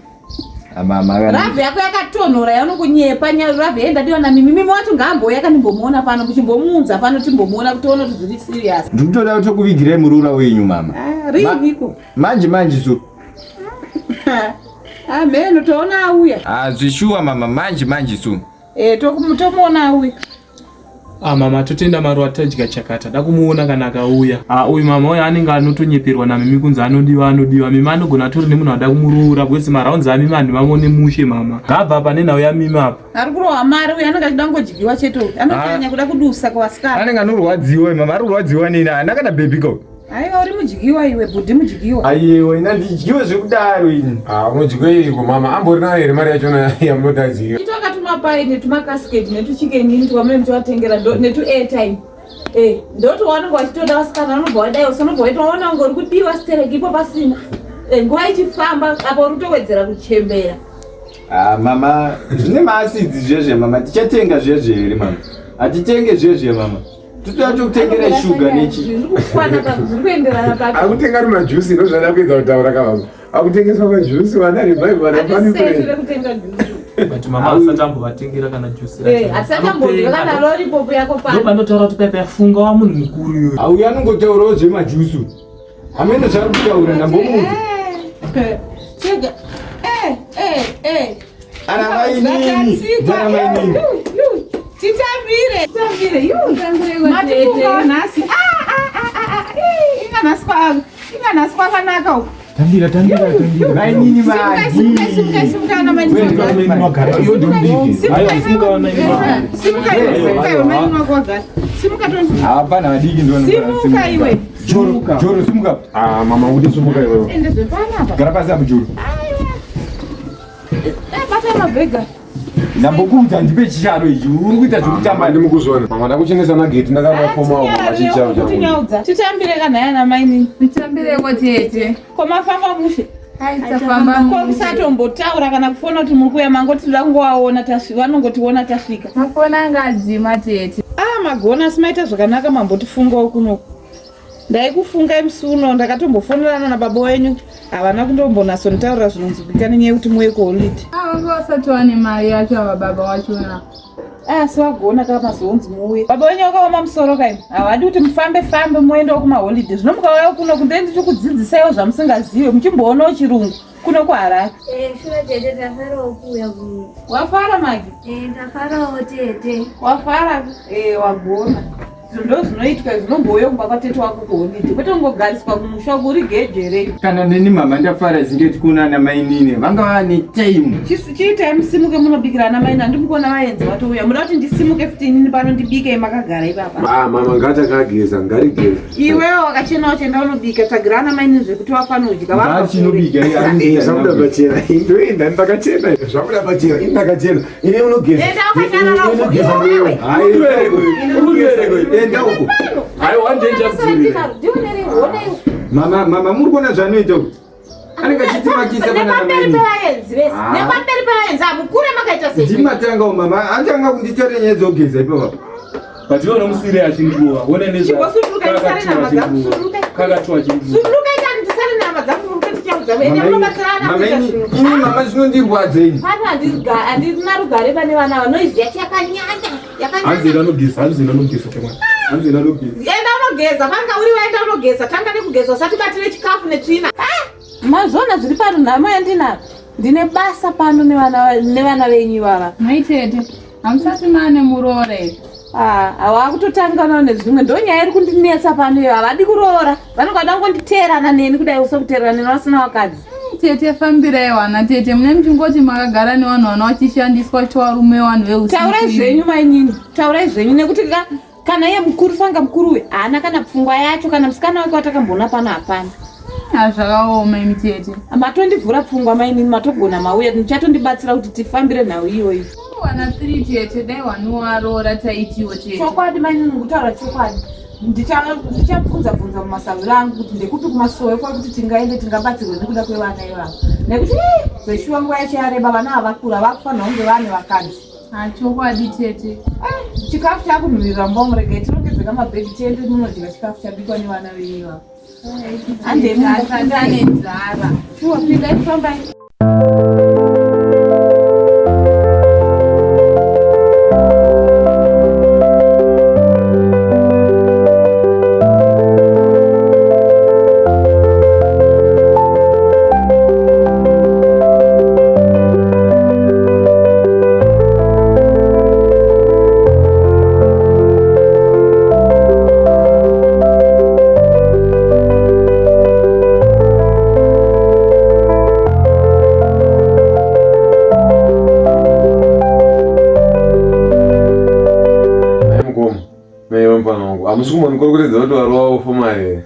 Ah, mama kana. Ravhi yako yakatonhora yaunongonyepa nyaya ravhi yeye ndadiwa namimi mimi wacho ngaambouya kanimbomuona pano muchimbomuunza pano timbomuona kuti tione kuti zviri serious. Ndikutoda kutokuvigirai muroora wenyu mama. Ah, riniko? Manje manje so. Ah, mheno toona auya. Ah, zvishuwa mama manje manje so. Eh, tomuona auya. Ah, mama totenda maruwa tadya chakata da kumuona kana akauya. Ah, uyu mama uyu anenge anotonyeperwa namimi kunzi anodiwa anodiwa. Mimi anogona atori nemunhu ada kumuroora because maraunzi amimi handimamone mushe mama. Ngabva apa nenhau yamimi apa. Ari kurohwa mari uyu anenge achida kungodyiwa chete uyu. Anonyanya kuda kudusa kuvasikana. Anenge anorwadziwa mama, ari kurwadziwa nini? Haana kana baby ko. Aiwa uri mudyiwa iwe, bhudhi mudyiwa. Aiwa, ina ndidyiwe zvekudaro ini. Ah, unodyiwa iko mama, ambori nayo here mari yachona yamunoti adyiwe? Itoka tumapai netumakasiketi netuchikenini twamune muchivatengera netu airtime. Eh, ndoti wanenge wachitoda vasikana vanobva wadai usanobva waita waona kunge uri kudiwa stereki ipo pasina. Eh, nguva ichifamba apa uri kutowedzera kuchembera. Ah, mama, zvine maasidzi zvezve mama, tichatenga zvezve here mama? Hatitenge zvezve mama. Totoda tokutengera shuga nechi. Zviri kukwana pa zviri kuenderana papi. Akutenga ari majusi ndozvada kuedza kutaura ka mama. Akutengeswa majusi vana revive vana fani Hatiseti friend. rekutenga juice. But mama asati ambovatengera kana juice Eh, asati ambodya kana lollipop yako pano. Ndopanotaura kuti pepe funga wa munhu mukuru iyoyo. Auya anongotaurawo zvemajusu. Hameno zvaari kutaura ndambomuudza. Eh, chega. Eh, eh, eh. Ana mainini, Zvakatsika. ana mainini. Yu, yu. Titambire, titambire. Yu. Matifungawo nhasi. Ah, ah, ah, ah, ah. Ii, Inga nhasi kwa inga nhasi kwakanaka uku. Tambira tambira tambira. Mainini Simukai, simukai, simukai, simukai ana mainini. Simukai, Simuka vana mainini. Simukai, simukai, mainini wako wagara. Simuka tonzi. Hapana vadiki ndo Simuka iwe. Joro, Joro simuka. Ah, mama kuti sumuka iwewe. Ende zvepanapa. Gara pasi apo Joro. Eh, bata mabhega. Ndambokuudza ndipe chisharo ichi. Uri kuita zvekutamba. Mama ndimukuzviona. Mama ndakuchenesa nageti ndakarova foma uko pachicharo changu. Tinyaudza. Titambire kana yana mainini. Mitambireko tete. Ko mafamba mushe. Aitafamba Ko kusatombotaura kana kufona kuti muri kuuya mangoti toda kungovaona tasvika vanongotiona tasvika. Mafoni anga adzima tete. Ah magona asi maita zvakanaka mambotifungawo kunoku. Ndaikufungai musi uno ndakatombofonerana nababa wenyu havana kundombonasonitaurira zvinonzwika nenyaya yekuti muuye kuholiday. Ah, vanga vasati vane mari yacho ava baba wachona. Ah, asi vagona ka mazoonzi muuye. Baba wenyu vakaoma musoro kai. Havadi kuti mufambe fambe muendewo kumaholiday. Zvino mukauya kuno kunde ndichikudzidzisaiwo zvamusingazive muchimboonawo chirungu kuno kuHarare. Eh, sure tete tafarawo kuuya kuno. Wafara Magi? Eh, ndafarawo tete. Wafara eh wagona. Zvinhu ndo zvinoitwa zvinombouya kumba kwatete wako kuholiday kwete kungogariswa kumusha uku uri geje Kana neni mama ndafara zingeti kuna ana mainini. Vanga vane time. Chiitai musimuke munobikira ana mai nandi mukuona vaenzi vatouya muda kuti ndisimuke futi inini pano ndibike makagara ipapa. Ah, mama ngatakageza, ngarigeza. Iwewe wakachena wachienda unobika tsvagira ana mai zvekuti wafanodya Ngachinobika Eh, zvabuda pachena. Ndoenda ndakachena. Zvabuda pachena, ini ndakachena. Ini unogeza. Enda wakanyarara uko. Unogeza Iwewe. mwewe. Enda uko. Aiwa ndenja kudzurira. Mama, mama muri kuona zvaanoita uko. Anenge achitimakisa pana ana Nepamberi mainini. pevaenzi vese Ah. nepamberi pevaenzi amukure makaita sei Ndimatanga mama, atanga kunditore nyaya dzokugeza ipapa. But iwe unomusire achindiwa. One nezva. Chimbosuduruka ndisare nama dzangu suduruka. Kakatiwa chindiwa. Suduruka ita ndisare nama dzangu muruke tichaudza ende munobatsirana Mama kuita ini, zvinhu. ini mama zvinondirwadza ini. Pano handina rugare pane vana ava noizi yacho yakanyanya. Hanzi enda unogeza, hanzi enda unogeza chamwana. Hanzi enda unogeza. Enda unogeza, panga uri waenda unogeza, tanga nekugeza usati batire chikafu netsvina. Ah! Mazvona zviri pano nhamo yandinayo. Ndine basa pano nevana nevana venyu ivava. Mai tete, hamusati mane muroora here? Ah, hawakutotanganawo nezvimwe ndonyaya iri kundinetsa pano iyo havadi kuroora vanenge vada kungonditeerana neni kudai usekuteerana neni vasina vakadzi Tete fambirai wana tete mune muchingoti makagara nevanhu vana vachishandiswa chiwarume vanhu veusiku. Taurai zvenyu mainini, taurai zvenyu nekuti ka kana iye mukuru fanga mukuru uyu haana kana pfungwa yacho kana musikana wake watakamboona pano hapana. Ah, zvakaoma imi tete. Matondivhura pfungwa mainini, matogona mauya muchatondibatsira kuti tifambire nhau iyoyi. Wana 3 tete dai wanowaroora taitiwo tete. Chokwadi mainini mukutaura chokwadi. Ndichabvunza bvunza mumasahwira angu kuti ndekupi kumasowe kwekuti tingaende tingabatsirwe nekuda kwevana ivavo nekuti zveshuwa nguva yacho yareba vana havakura vakufanira kunge vane vakadzi. Ah, chokwadi tete. Eh, chikafu chakunhuhwirira mumba umu regai tirongedzeka mabhegi tiende munodya chikafu chabikwa nevana venyu ivavo. Handei mumba. Ane nzara. Shuwa pindai fambai. Hamusi kumbondikorokotedza kuti varovawo fomari here?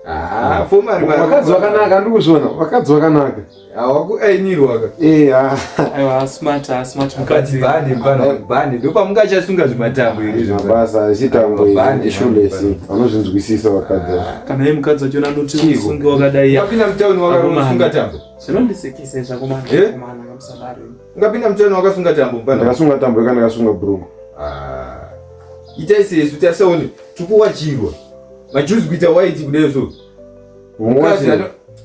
Ah, fomari vakadzi vakanaka ndikuzviona vakadzi vakanaka. Hawakuainirwa ka. Eh, ah. Aiwa, smart, ah, smart mukadzi. Bhande mfana, bhande. Ndopamungachasunga zvimatambo here izvo. Mabasa achitambo Bhande, ishulesi vanozvinzwisisa vakadzi. Kana iye mukadzi wacho anoti usunge wakadai. Ungapinda mutauni wakasunga tambo. Zvinondisekisa izvi akomana. Eh? Akomana kamusadaro. Ungapinda mutauni wakasunga tambo mfana. Ndakasunga tambo yaka ndakasunga bhurugu. Ah. Itai sesu tasaone tukuwachirwa. Majuzi kuita white kudai so. Mukadzi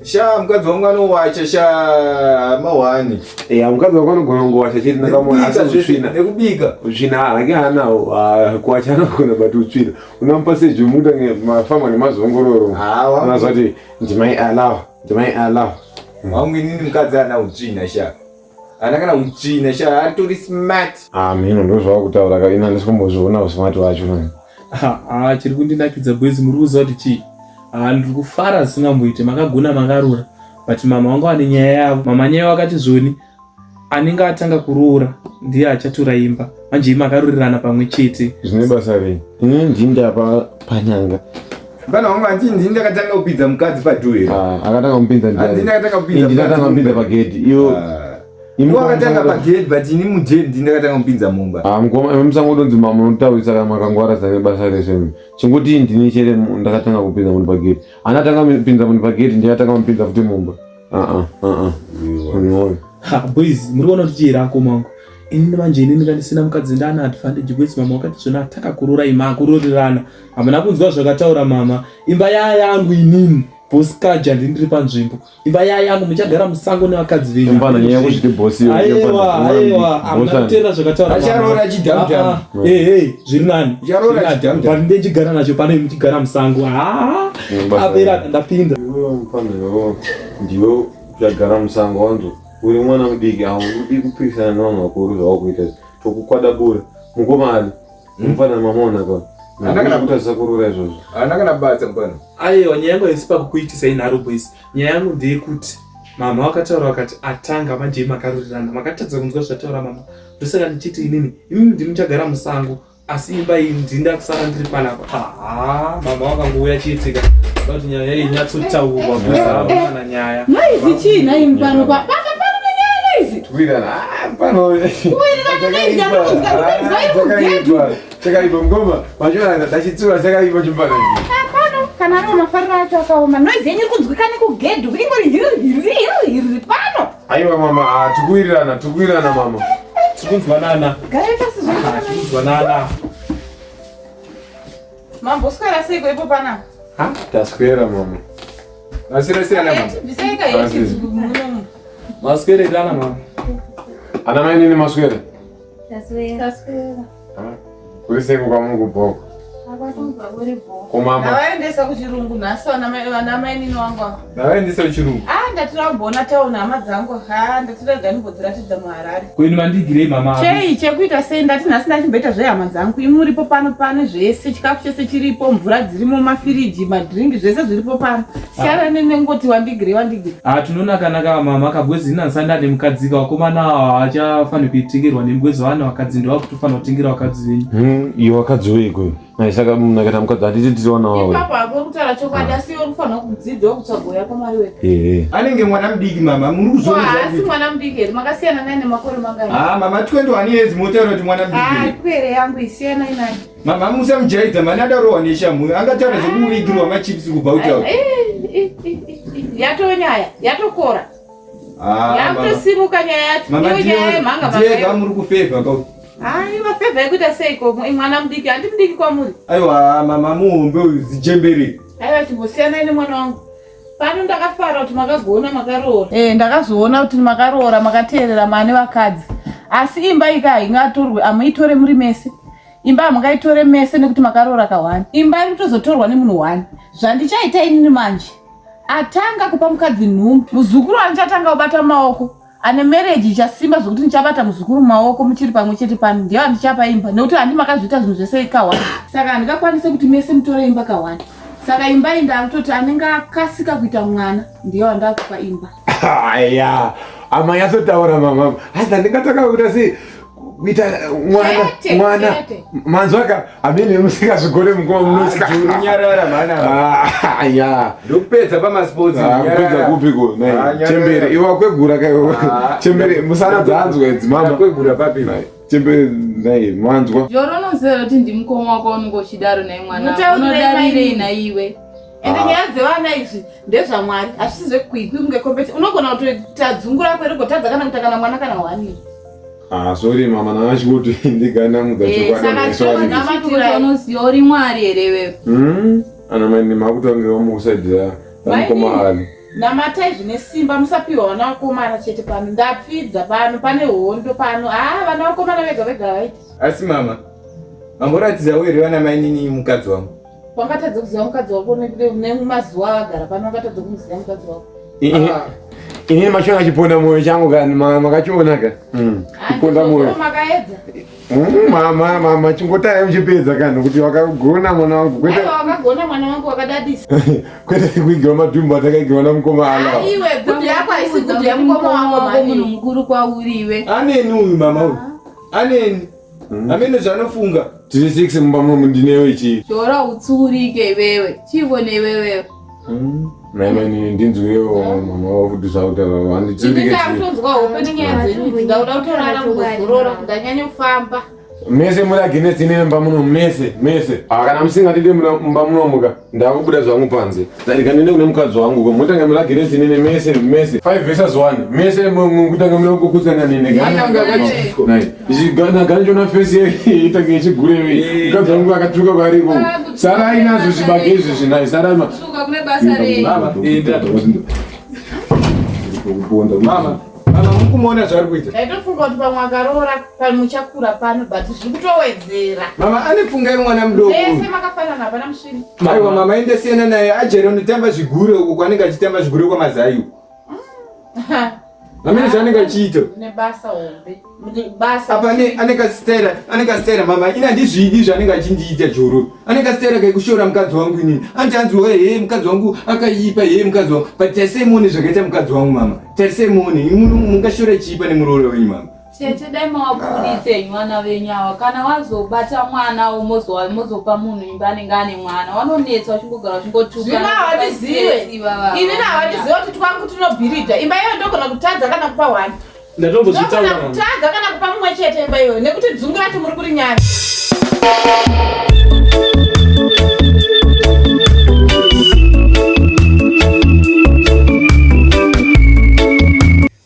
sha mukadzi wangu anowacha sha mahwani. Eh, mukadzi wako anogona kungowacha chete ndakamuona asi utsvina. Nekubika. Utsvina hake haanawo. Ah, kuwacha anogona but utsvina. Unomupa seju muda mafama nemazongororo. Ah, Unoziva kuti ndimai alawa, ndimai alawa. Wangu inini mukadzi ana utsvina sha. Ana kana utsvina sha aritori smart. Ah, mhino ndozvawakutaura ka ina handisi kumbozviona usmart wacho nani. Ah, chiri kundinakidza boys muri kuziva kuti chii? Ah, ndiri kufara zvisingamboite makagona makarura but mama vanga vane nyaya yavo. Mama nyaya vakati zvoni anenge atanga kuroora ndiye achatora imba manje imi makaroorerana pamwe chete. Zvine basa rei? Ini ndini ndapa panyanga. Mfana wangu hanti ndini ndakatanga kupinza mukadzi padhuwe here? Ah, akatanga kupinza ndiani? Handini ndakatanga kupinza Ini ndakatanga mukadzi kupinza pagedhi. Iwo Iwe wakatanga pagedhi but ini mudheni ndini ndakatanga kupinza mumba. Ah, mukoma imi musangodonzi mama munotaurisa kana makangwara zane basa rese imi. Chingoti ndini chete ndakatanga kupinza munhu pagedhi. Anatanga kupinza munhu pagedhi ndiye atanga kupinza futi mumba. Ah ah ah ah. Unoona. Ha, boys muri kuona kuti chii rako mangu inini manje inini kandisina mukadzi ndana advantage boys mama wakati zvona ataka kuroora ima akuroorerana hamuna kunzwa zvakataura mama imba yaya yangu inini boss kaja ndini ndiri panzvimbo imba yaya yangu muchagara musango nevakadzi venyu Mfana nyaya yekuzviti boss iyo. Aiwa, aiwa, hamuna kuteerera zvakataura mama. Acharoora chidhamudhamu. Ah, ah, eh, eh, zviri nani. Acharoora Zviri nani. chidhamudhamu. But ndechigara nacho pano imi muchigara musango. Ah, Basa. apera ndapinda. Iwe mfana iwe ndiwe uchagara musango wanzo. Uri mwana mudiki haudi kupikisana nevanhu vakuru zvavakuita izvi. Tokukwadabura. Mukomana. Mufana mamaona ka. Hana kana- Kutadzisa kuroora izvozvo. Haana kana basa mfana. Aiwa, nyaya yangu haisi pakukuitisai nharo boys. Nyaya yangu ndeyekuti mama vakataura vakati atanga manje makaroorerana. Makatadza kunzwa zvataura mama. Ndosaka ndichiti inini, imimi ndimi muchagara musango asi imba iyi ndini ndakusara ndiri panapa. Aha, mama vakangouya chiitika. Kuti nyaya iyi inyatsotaurwa boys havana nyaya. Noizi chii nhai pano pa papa pano nenyaya noizi. Kuwirirana. Ah, mfana. Kuwirirana noizi anokunzwa kunzwa iri kugedhu. Chakaipa mukoma. Machiona ndachitsura chakaipa chimbana ichi. Pano kana ariwo mafariro acho akaoma noizi yenyu iri kunzwika nekugedhu ingori hiri hiri hiri hiri pano. Aiwa mama, ah, tikuwirirana, tikuwirirana mama. Tiri kunzwanana. Garai pasi zvenyu. Tiri kunzwanana. Mamboswera seiko ipo panapa? Ha? Taswera mama. Maswera siyana mama. Bvisai kaheti munomu. Maswererana mama. Ana mai nini maswera? Taswera. Ah, Kuri sei kwamuri kubva uko? Komama. Ndavaendesa kuchirungu nhasi vana mainini wangu ava. Ndavaendesa kuchirungu. Ah, ndatira kumboona town hama dzangu. Ha, ndatira rega ndimbodziratidza muHarare. Kwenu mandigirei mama. Chei chekuita sei ndati nhasi ndachimboita zvehama dzangu. Imi muripo pano pane zvese, chikafu chese chiripo, mvura dzirimo, mafiriji, madringi zvese zviripo pano. Siyana nenengoti wandigirei wandigirei. Ah, tinonakanaka mama kabwezi ina ndisanda nemukadzika vakomana ava havachafaniri kuitengerwa nemubwezi vana vakadzi ndovakutofanira kutengera vakadzi venyu. Iwe wakadzi weiko? Nai saka munhu akaita mukadzi handiti tiri vana vavo. Ipapo hako kutaura chokwadi asi iwe unofanira kudzidza kutsvaga uya kwamari wega. Ehe. Anenge mwana mudiki mama, muri kuzviona Haasi zvakuita. mwana mudiki here? Makasiyana naye nemakore mangani? Ah, mama 21 years motaura kuti mwana mudiki. Ah, pwere yangu isiyana inayo. Mama musamujaidza mani adarohwa neshamhu angataura zvekuwigirwa machips kubva kutaura. Yatoo nyaya, yatokora. Ah, Yakutosimuka nyaya yacho. mama Iyo nyaya yemhanga ndiye mhanga. muri kufevha ka. Ai, mafevha ekuita seiko mwana mudiki, handi mudiki kwamuri. Aiwa mama muhombe uyu zijembere. Aiwa chimbosiyanai nemwana wangu. Pano ndakafara kuti makagona makaroora. Eh, ndakazoona kuti makaroora makateerera mane vakadzi. Asi imba ika haingatorwe, amuitore muri mese. Imba hamungaitore mese nekuti makaroora kahwani. Imba iri kutozotorwa nemunhu hwani. Zvandichaita inini manje. Atanga kupa mukadzi nhumbu. Muzukuru andichatanga kubata maoko. Ane marriage ichasimba zvekuti ndichabata muzukuru mumaoko muchiri pamwe chete pano. Ndiye andichapa imba nekuti handi makazviita zvinhu zvese kahwani. Saka handingakwanise kuti mese mutore imba kahwani. Saka imba iyi ndakutoti anenge akasika kuita mwana ndiye wandakupa imba. Aya, amanyatsotaura mama. Asi handingatanga kuita sei kuita mwana Chete, mwana chete. manzwa ka amene musikazvigone mukoma munotya. Nyarara mhana. Ah, ya. Ndokupedza pamasports. Ah, kupedza kupiko Ah, nyarara. chembere iwe wakwegura ka iwe. Ah, chembere musana dzanzwa idzi mama Ndakwegura papi. Nai, chembere nai manzwa Joro unoziva kuti ndimukoma wako unenge uchidaro naye mwana. Mutaurirei Unodarirei mainini. naiwe. Ende nyaya dzevana izvi ndezvaMwari hazvisi zvekwikwi kunge kompeti unogona kutoita dzungu rako rigotadza kana kuita kana mwana kana hwani. Ah, sorry mama nangachikuti ndiganamudza Eh, chokwadi saka sorry. tinoona- Kuti unoziva uri Mwari here iwewe. Ana mai ndimakutangira mukusaidira mukoma ali. Namatai zvine simba musapiwa vana vakomana chete pano ndapfidza pano pane hondo pano haa vana vakomana vega vega havaiti Asi mama, mamboratidzawo here vana mainini mukadzi wangu? wangatadza kuziva mukadzi wako nemazuva awagara pano wangatadza kumuziva mukadzi wako Inini machona achiponda moyo changu kani makachiona ka. Kuponda moyo. makaedza Mama mama chingotarai muchipedza kani kuti wakagona mwana wangu kwete aiwa wakagona mwana wangu wakadadisa kwete kuigiwa madhumbu atakaigiwa namukoma ala. aiwe gudhu yako haisi gudhu yamukoma wako munhu mhani mukuru kwauri iwe. Aneni uyu mama uyu. Aneni. Amene zvanofunga. Tiri 6 mumba muno mundineyo ichi. Joro utsurike iwewe. Chivo neiwewe. Nai mai ndinzwirewo mama wakuti zvakutaura ini handitsindike chii. ndakutonzwa hope nenyaya dzenyu idzi ndakuda kutorara kumbozorora ndanyanya kufamba Mese muri against inini mumba muno mese mese. Ah kana musingatide mumba munomuka ndakubuda zvangu panze. Ndikandende kune mukadzi wangu ko mutanga muri against inini mese mese. 5 versus 1 mese mukutanga muri kukutsana nini. Ananga akadyiswa. Nai. Ichigana gana chona face itange ichigurewe. Mukadzi wangu akatuka kwariko. Sara inazvo zvibage izvi zvinai sara ma. Suka kune basa rei. Mama, enda. Kuponda. Mama, mama mukumuona zvaari kuita. ndaitofunga kuti pamwe akaroora muchakura pano but zviri kutowedzera Mama ane pfunga yemwana mudoko. mese makafanana hapana musvini Aiwa mama indasiyana naye ajere unotamba zvigure uko kwanenge achitamba zvigure kwamazai uko. Amene zvaanenge achiita. nebasa hombe basa Apa ane ane kasitera, ane kasitera mama ina handizvidi zvaanenge achindiita joro. Ane kasitera kekushora mukadzi wangu inini. Anti anzi we he mukadzi wangu akaipa he mukadzi wangu. But tarisai muone zvakaita mukadzi wangu mama. Tarisai muone mungashora chiipa nemuroora wenyu mama. Tete dai mawabuditse henyu vana venyu ava kana wazobata mwana mozopa munhu imba anenge ane mwana vanonetsa vachingogara vachingotuka Zvino havatizive. Inini havatizive kuti twangu tinobhiridha imba iyoyo ndogona kutadza kana kupa hwani Ndatombozvitaura ndogona mama. kutadza kana kupa mumwe chete imba iyoyo nekuti dzungu racho muri kurinyanya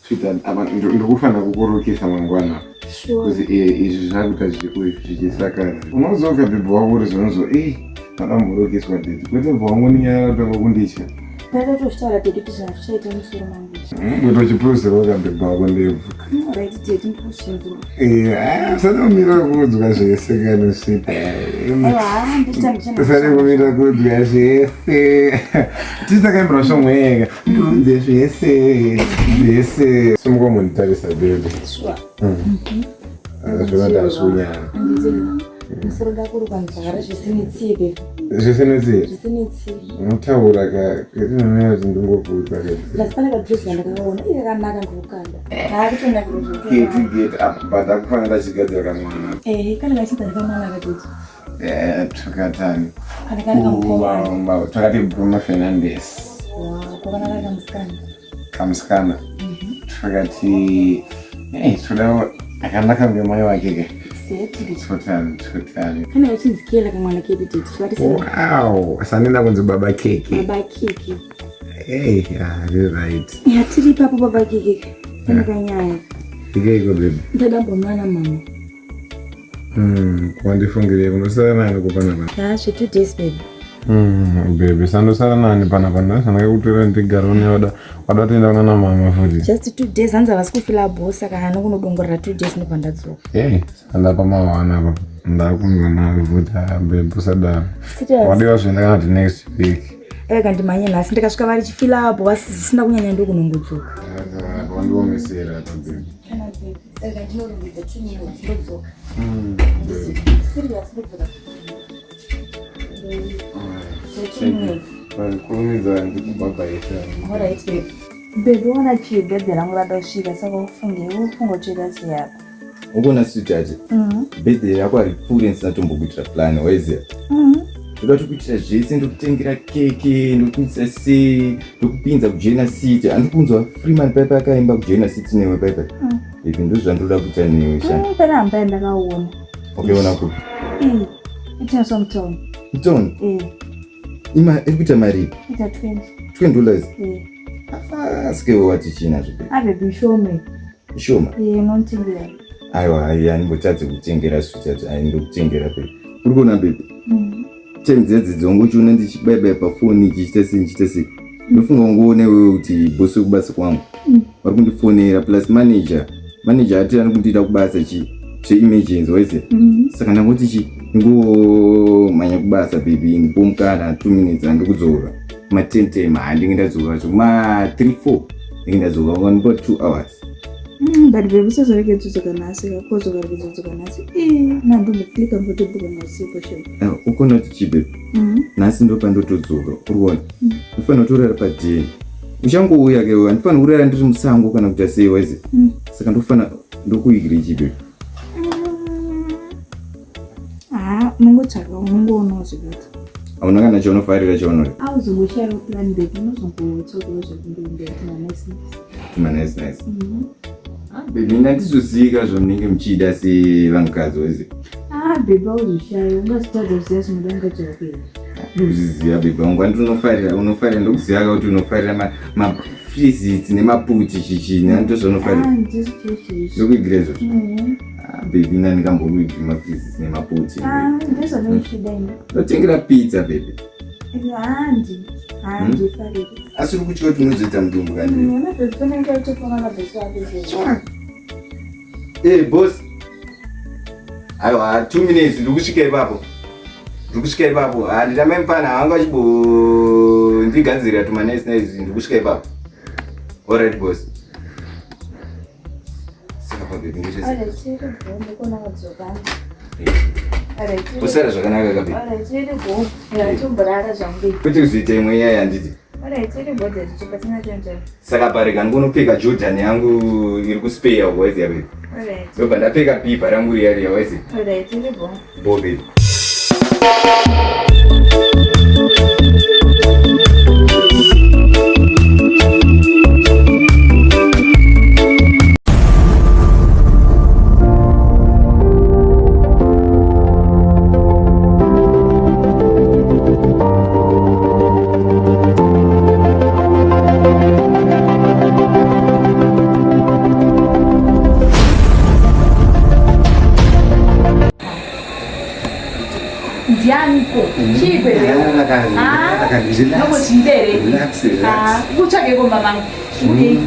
Sweetheart, apa ndikufanira kukurukisa mangwana. Kuzi izvi zvakuita zvichisakara. Unozoka bhebhi wako uri zvonzo, eh, madamborukiswa dede. Kwete bva wangu ninyaya tanga kunditya. Ndatotozvitaura tete kuti zvinhu zvichaita musoro mangu izvi. Kutochipuruzirawo kambebha wako ndebvu. Right tete ndikuzvinzwa. Usada kumira kuudzwa zvese kana svita. Aiwa, ndichita Usada kumira kuudzwa zvese. Tisakaimbira shomwe yega. Ndiudze zvese. Zvese. Simuka munditarisa baby. Sure. Zvinoda zvikunyanya. Musoro ndakuruka nzara zvese netsiye baby. Zvese netsiye? Zvese netsiye. Unotaura ka inomira kuti ndingokuudza ka. Plus pane kadress kandakaona iye kakanaka ndikukanda. Kaakutonakirwa zvekuti. Get get up but akufanira ndachigadzira kamwana. Ehe kana kachinzi kamwana katete. Eh tukatani. Kana kari kamukomana. Takati Bruno Fernandes. Wow, kokana kari kamusikana. Kamusikana. Tukati eh toda akanaka kunge mai wake ke. Exactly. Totani totani. Kana kachinzi kela kamwana kedu tete. Zvakati Wow, sanenda kunzi baba keke. Baba keke. Hey, yeah, you're right. Ya tiri ipapo baba keke. Pane kanyaya. Ikeiko baby. Ndadambonwa mama. Wandifungirei unosara nani kupanapa? Ha, zve 2 days baby. Baby, sandosara nani panapa ndasandaka kutora ndigara une wada wada toenda kunana mama futi. Just 2 days hanzi havasi kufila bho saka hana kunodongorera 2 days ndobva ndadzoka. Hey, sandapa mawana apa ndakunzwa nawe futi baby usadaro. Serious? Wadiwa zvoenda kana kuti next week. Ega ndimhanye nhasi ndikasvika vari chifila bho vasina kunyanya ndokunongodzoka. Wandiomesera apa baby. Kana baby, ega ndinorongedza 2 minutes ndodzoka. Serious ndodzoka. 2 minutes. Kurumidza ndikubhabhaisa. Alright baby. Baby wana chii bhebhe rangu rada kusvika saka ufunge ufunge uchiita sei apa. Ungona sweetheart. Birthday rako haripfuure ndisina tombokuitira plan waiziva. Ndoda kukuitira zvese ndokutengera keke ndokuitira sei ndokupinza kujoina city handikunzwa Freeman paipa akaimba kujoina city newe paipa. Baby ndozvandoda kuita newe sha. Pane hamba yandakaona. Ukaona kupi? Iyi itinoswa mutown. Mutown? Eh. Ima iri kuita mari? Ita 20. 20 dollars? Eh. Ah, sike wati chii nazvo baby? Ah baby shome. Shoma? Eh unonditengera. Aiwa hai handimbotadze kutengera sweetheart hai ndokutengera baby. Uri kuona baby? Time dzedzi dzongochiona ndichibaibaya pafoni ichiita sei ndichiita sei. Ndofunga ungoona iwewe kuti bosi wekubasa kwangu vari kundifonera plus manager manager ati ari kundiita kubasa chi zveemergency waiziva. Saka ndangoti chi ndingomhanya kubasa baby ndipomukana 2 minutes handikudzoka. Kuma 10 10 handinge ndadzoka zvo kuma 3 4 ndinge ndadzoka ukandipa 2 hours. But baby usazoregedza kudzoka nhasi ka kozi ukaregedza kudzoka nhasi ii nandombofeel comfortable kana usipo shem. Ukona kuti chi baby nhasi ndopandotodzoka uri kuona ndofanira kutorara padheni uchangouya ke handifanira kurara ndiri musango kana kuita sei waizi saka ndofanira ndokuigira chi baby. Ha unongotsvaka unongoonawo zvekuita. Hauna kana chaunofarira chaunoda? Auzongoshayawo plan baby unozongotsvakawo zvekundoendera tuma nice nice. Tuma nice nice. Baby ndandizozika zvamunenge muchida sevanhukadzi waizi. Ah baby auzoshaya ungazotadza kuziva zvinoda mukadzi wako here. Ndozviziva baby wangu andi unofarira unofarira ndokuziva kuti unofarira mafrizits nemaputi chichini andozvaunofarira. Ah ndizvo chaizvo izvi. Ndokuigira izvozvo. Ah baby nani kambokuigira mafrizits nemaputi. Ah ndizvo ndinochida ini. Ndotengera pizza baby. Handi handifariri. Asi uri kutya kuti unozoita mudumbu kani? Mina baby panenge achifona nabhesi wake izvozvo. Eh boss. Aiwa 2 minutes ndikusvika ipapo. Ndikusvika ipapo. Handina mai mufana hanga achibo ndigadzirira tuma nice nice ndikusvika ipapo. Alright boss. Saka pa baby ngichese. Alright, tiri go ndikuona wadzoka. Alright. Usara zvakanaka ka baby. Alright, tiri go. Ndatomborara zvangu. Kwete kuzoita imwe nyaya handiti. Alright, tiri go tichibatsana chenje. Saka parega ndingonopfeka Jordan yangu iri kuspare waiziya baby. Alright. Ndobva ndapfeka bhibha rangu riya riya waiziya. Alright, tiri go. Bo baby. Ndiani? Chiiko? Chiiko iwewe? Ah, Nongozviita here? Relax, relax. Ah, Ukutsvage komba mangu. Ukudei?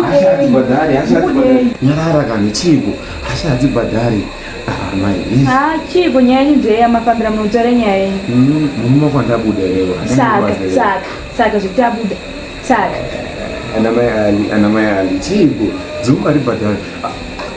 Hasha hadzibhadhari, hasha hadzibhadhari. Ukudei? Nyarara kani chiiko? Hasha hadzibhadhari. Ah, mai. Ah, chiiko nyaya yenyu ndeye yamafambira munotaura nyaya yenyu. Mumba kwandabuda iwewe. Saka, saka, saka zvekuti abuda. Saka. Ana mai Ali, ana mai Ali, chiiko? Dzungu haribhadhari.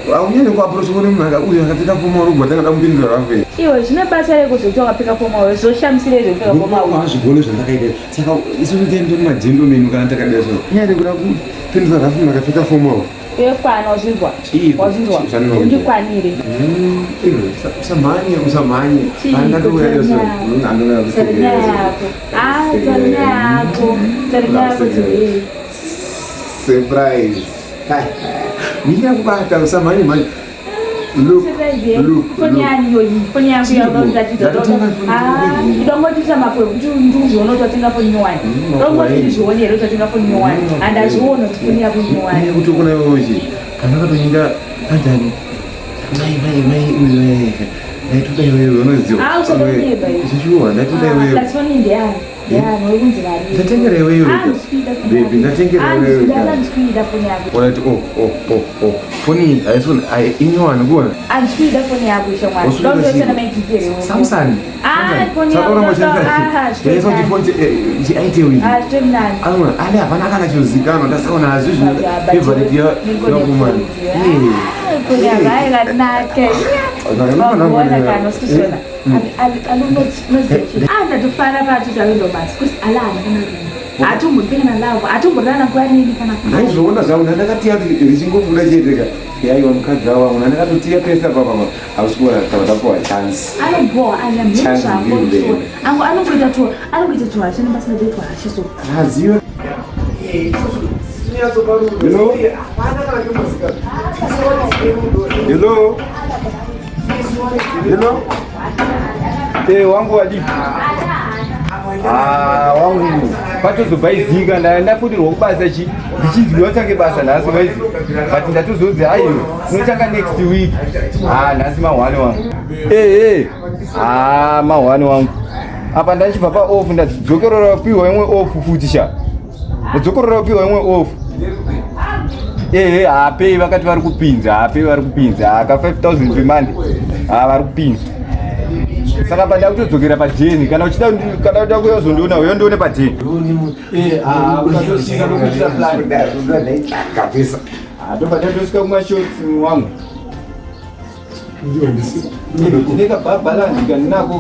Aunyanye kuapproach kuone munhu uyu akapfeka foma uri kubva tanga damupindura rafu. Iwe zvine basa reko zvekuti wakapfeka foma uyo zvoshamisira izvo kupfeka foma uyo. Hazvigone zvandakaita. Saka isusu tiri tiri magentlemen kana takadai so. Nyaya yekuda kupindura rafu munhu akapfeka foma uyu. Iwe kwana wazvinzwa. Chiiko? Wazvinzwa. Zvaninoita. Undikwanire. Iwe, usamhanye, usamhanye. Chiiko, Handandouya taura so. nyaya yako. Handouya Taura nyaya yako. Ah, taura nyaya yako. Taura nyaya yako today. Surprise. Mira kubata usamhanye mhanye. Look, Surprise ye. look, Foni look. yani iyoyi. Foni yangu Chiiko? yakandiratidza. Ndatotenga foni Ah, nyowani. ndongotisa makwe kuti ndizvione kuti watenga foni nyowani. Ndongoti ndizvione here kuti watenga foni nyowani. Handazviona kuti foni yako nyowani. Nyaya yekuti ukona iwewe chi pandakatonyinga anzani mai mai mai uyu eh, ndaitoda iwewe unoziva Ah, usandonyeba iwe. zvichiwa ndaitoda iwewe Plus foni ndeyani. Ndeyani uri kunzi vari. Ndatengera iwewe. Ah, ndisikuida foni Baby, yako. ndatengera Ah, iwewe. ndisikuida, ndisikuida foni yako. Unati oh oh oh oh foni iyi haisi inyowani kuona Andisikuida foni yako shamwari. Usikuida Ndongosana chii? maititire. Samsung Ah, foni yako. Ah, yaiswa kuti foni chiitel iyi Ah, zvitori nani. Anoona ale hapana kana chozikanwa ndasaona hazvizvi favorite yakumani Foni yako yakanaka. Wabona kana usikushona. Ndatofara pacho basi kusi alana kana hatombori kana love hatomborana nguva nini kana ndaizviona zvangu ndandakatiya kuti richingobuda chete ka yaiwa mukadzi wavo wangu ndandakatotiya pese apapapa hausi kuona tava tapuwa chance anoboha Chance anyamhezvako mbiri. angu anongoita tu anongoita tuhasha nebasa ndetwahasha so haziva Hello? Hello? Hello? Eh, wangu wadi. Ah, wangu. Patozobhaizika ndafutirwa kubasa chi ndichinzi watange basa nhasi waizi. But ndatozonzi aiyo unotanga next week. Ah, nhasi mahwani wangu. Eh eh. Ah, mahwani wangu. Apa ndachibva pa off ndadzokerora kupiwa imwe off futi sha. Ndadzokerora kupiwa imwe off. Ehe, hapei vakati vari kupinza, hapei vari kupinza, aka 5000 per month. Ah, vari kupinza. Saka panda kutodzokera padheni kana uchida kana uchida kuuya uzondiona uya undione padheni. Eh, ah, ukatosvika nokuitira plan. kabisa Ah, ndobva ndatosvika kumashots wangu. Ndine kabhalansi kandinako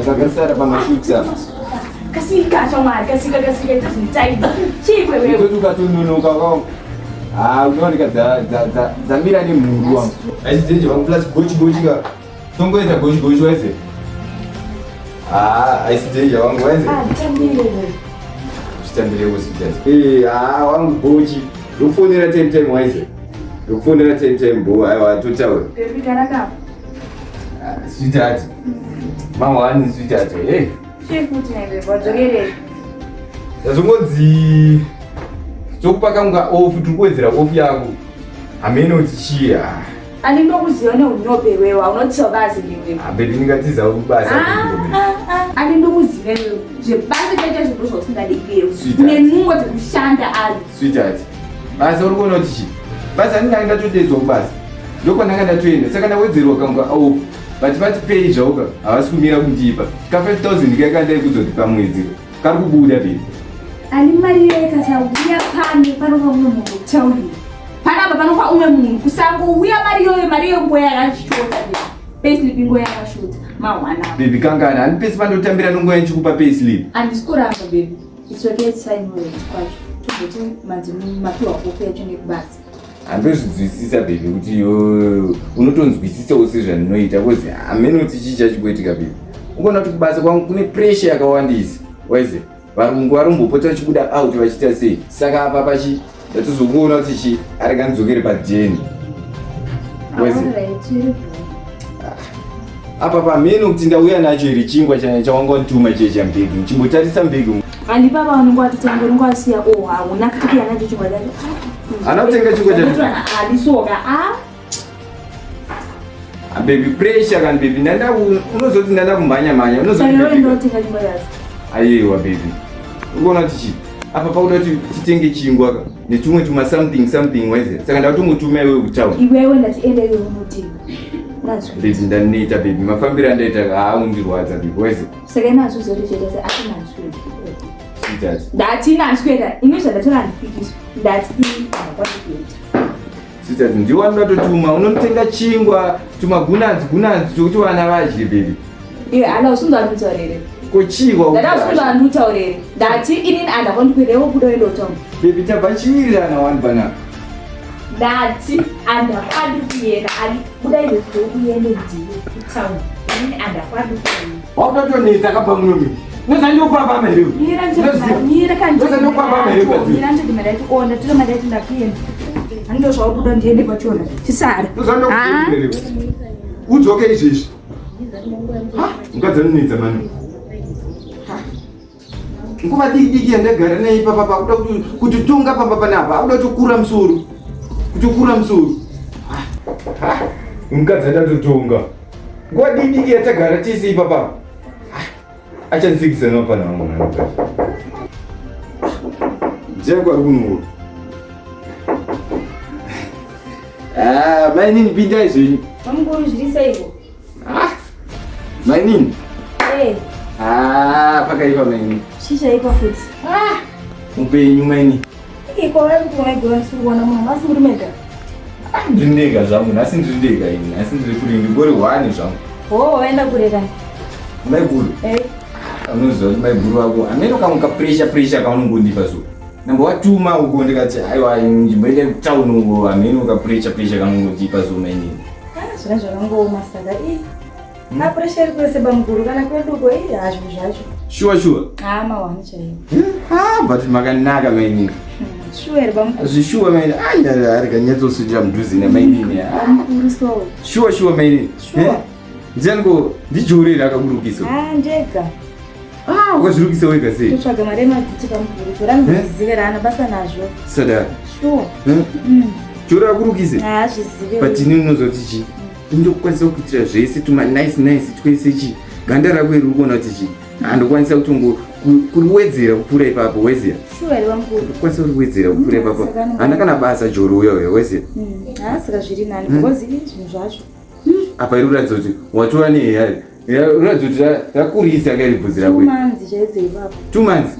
kakasara pamashots apa. kasika shamwari kasika kasika ita zvinitaidi chiikwewewe Ndototi ukatononoka wangu. Ah, unowanika dzamira nemhuru wangu. Aisi vangu plus gochi gochi ka. Tongoita gochi gochi waise. Ah, aisi danger wangu waise. tambire Chitambire kusita. Eh, ah wangu gochi. Ndokufonera time time waise. Ndokufonera time time bo aiwa totaura. bebi kanaka Sweetheart. Mama wani sweetheart. Hey. chii futi naibebi wadzokerei Ndazongonzi tokupa kangu ka off tiri kuwedzera off yako. Hameno kuti chii ah. andinokuziva neunyope iwewe haunotisa bazi ndiwe Ah, baby ndingatiza kubasa. andinokuziva iwewe zvebasa chaita zvinhu zvausingadi iwewe Sweetheart. une nungo dzekushanda ari Sweetheart. Basa uri kuona kuti chii? Basa ndinanga ndatodedzwa kubasa. Ndokwandanga ndatoenda saka ndawedzerwa kangu ka off. But vati pay zvauka havasi kumira kundipa. Ka 5000 kaika ndaikudzoti pamwedzi. Kari kubuda baby. ani mari iyoyo ikasauya pano panopa umwe munhu kutaurira panapa panopa umwe munhu kusangouya mari iyoyo mari iyoyo nguva yakashota payslip nguva yakashota mahwana Baby kangana hani pese pandotambira nonguva ndichikupa payslip. handisi kuramba baby it's okay sign word kwacho tobvoti manzi mapiwa off yacho nekubasa Handozvinzwisisa baby kuti yo unotonzwisisawo sezvandinoita because hameno kuti chii chachikuitika baby. Ukaona kuti kubasa kwangu kune pressure yakawandisa. Waize varungu varumbopota vachibuda out vachiita sei. Saka apa pachi ndatozokuona kuti chi arega ndidzokere padheni. Waize apa pamheno kuti ndauya nacho here chingwa chawanga wandituma chiye chambegi. Chimbotarisa mbegi. handi papa unenge watotanga unenge wasiya o hauna futi kuya nacho chingwa chacho Hana kutenga chingwa chacho? hadisoka a Ah, baby pressure kan baby ndanda unozoti ndanda kumhanya mhanya unozoti aiwa baby urikuona kuti chii apa pakuda kuti titenge chingwa ka netumwe tuma something something waiziva saka ndakutongotuma iwewe kutown iwewe ndati enda iwewe unotenga baby ndaneta baby mafambiro andaita haa undirwadza baby waiziva saka inazviziva kuti chete se atinazviita ndati inazviita ini zvandatora handipikiswi ndati ini handakwanikuita Sisters, ndiwo anodatotuma unotenga chingwa tumagunanzi gunanzi tokuti vana vadye baby. Iwe ana usunga anditaurire. Ko chingwa Ndada usunga anditaurire. Ndati inini anda kwandikwira wo kuda enda utaura. Baby tabva chiwirirana wani pana. Ndati anda kwandikuenda ali kuda ile kuenda ndiwe kutaura. Inini anda kwandikuenda. Wakutotonetsa kapa muno mimi. Unozandikwamba here? Mira kandi. Unozandikwamba here? Mira nditi madati ona tiri madati ndakuenda. Hando zvauri ndiende kwachona. Tisara. Unozandikwamba. Udzoke izvezvi. Ha, mukadzi anonetsa mani. Nguva diki diki yandagara naye ipapa pa kuda kuti tunga pamba panapa akuda kutokura musoro. Kutokura musoro. Ha, mukadzi andatotonga. Nguva diki diki yatagara tese ipapa. Achandisikisa nemapfana vangu mwana mukadzi. Ndiani kwari kunoura? Ah, mainini pindai zvenyu. Bamukuru zviri seiko? Ah, mainini. Eh. Ah, pakaipa mainini. Chii chaipa futi? Ah, upenyu mainini. Iko vari kuti maiguru vasiri kuona munhu asi muri mega. Ah, ndiri ndega zvangu, nhasi ndiri ndega ini, nhasi ndiri kuri ndingori hwani zvangu. Oh, vaenda kure kani? Maiguru. Eh. Unoziva kuti maiguru vako ameno kamwe ka pressure pressure kaunongondipa so. Ndambovatuma uko ndikati aiwa ndimboenda kutown uko ameno ka pressure pressure kaunongondipa so mainini. Ah, zvina zvakangooma saka ii. Hmm? Pressure iri kwese bamukuru kana kwedu uko ii hazvo zvacho. Sure sure. Ah, mawani chaiwo. Ah, but makanaka mainini. Sure here bamukuru. Zvishuwa mainini. Ah, ndari kanyatsoswedera mudhuze namainini. Bamukuru so. Sure sure mainini. Sure. Eh? Ndiani ko ndijore rakakurukisa? Ah, ndega. Ah, wakazvirukisa wega sei? Totsvaga mari yemadhuti bamukuru. Jora ndizvizive raana basa nazvo. Sadaro. Sure. Hmm? Jora rakurukise? Ah, zvizive. But ini unozoti chii? Ndokwanisa kuitira zvese tuma nice nice twese chii? Ganda rako iri urikuona kuti chii? Handokwanisa kutongo kuriwedzera kupfuura ipapo weziya. Sure here bamukuru. Ndokwanisa kuriwedzera kupfuura ipapo. Hana kana basa joro uya uya weziya. Ah, saka zviri nani because zvinhu zvacho. Apa iri kuratidza kuti watova nehari. Kuratidza kuti rakurisa kairi bvudzi rako. 2 months chaidzo ipapo. 2 months?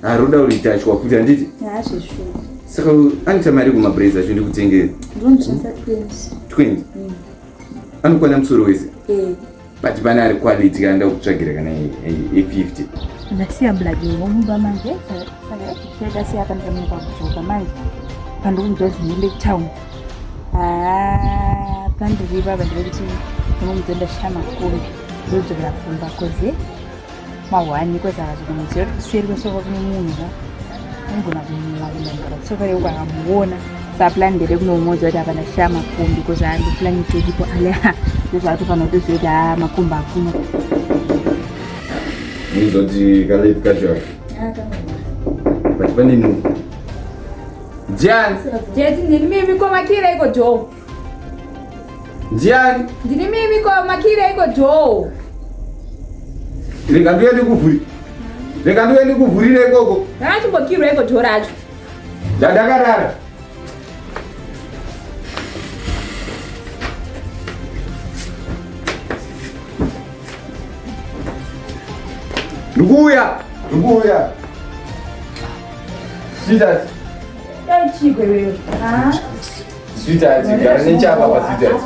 Haroda kuritachwa futi handiti? Ah, zveshuwa. Saka anoita mari kumabraids acho ndikutengera. Ndinomushandisa 20. 20? Anokwana musoro wese? Eh. But pane ari quality kana ndakutsvagira kana e50. Ndasiya black yomumba manje saka ndasiya pandikamuka kudzoka manje pandikunzwa zvinenge kutown. Ah, pandiri baba ndiri kuti ndinomuudza ndashaya makombi ndodzokera kumba koze mahwani koze akazomuziva kuti kuseri kwesofa kune munhu unogona kumuwana kusofa reuko akamuona. Saka plan ndere kunomuudza kuti apa ndashaya makombi koze andiplan toripo ale ndozvaatofanira kutoziva kuti haa makombi hakuna. Ndizoti kalefu kacho aka. But pane nu. Ndiani? Jeti ndini mimi ko makira iko Joe. Ndiani? Ndini mimi ko makira iko Joe. Rega ndiuye ndikuvhurire. Rega ndiuye ndikuvhurire ikoko. Rachimbokirwa iko Joe racho. Ndandakarara. Ndikuuya, ndikuuya. Sweetheart. Dai chikwe wewe. Ah. Sweetheart, gara nechapa pa sweetheart.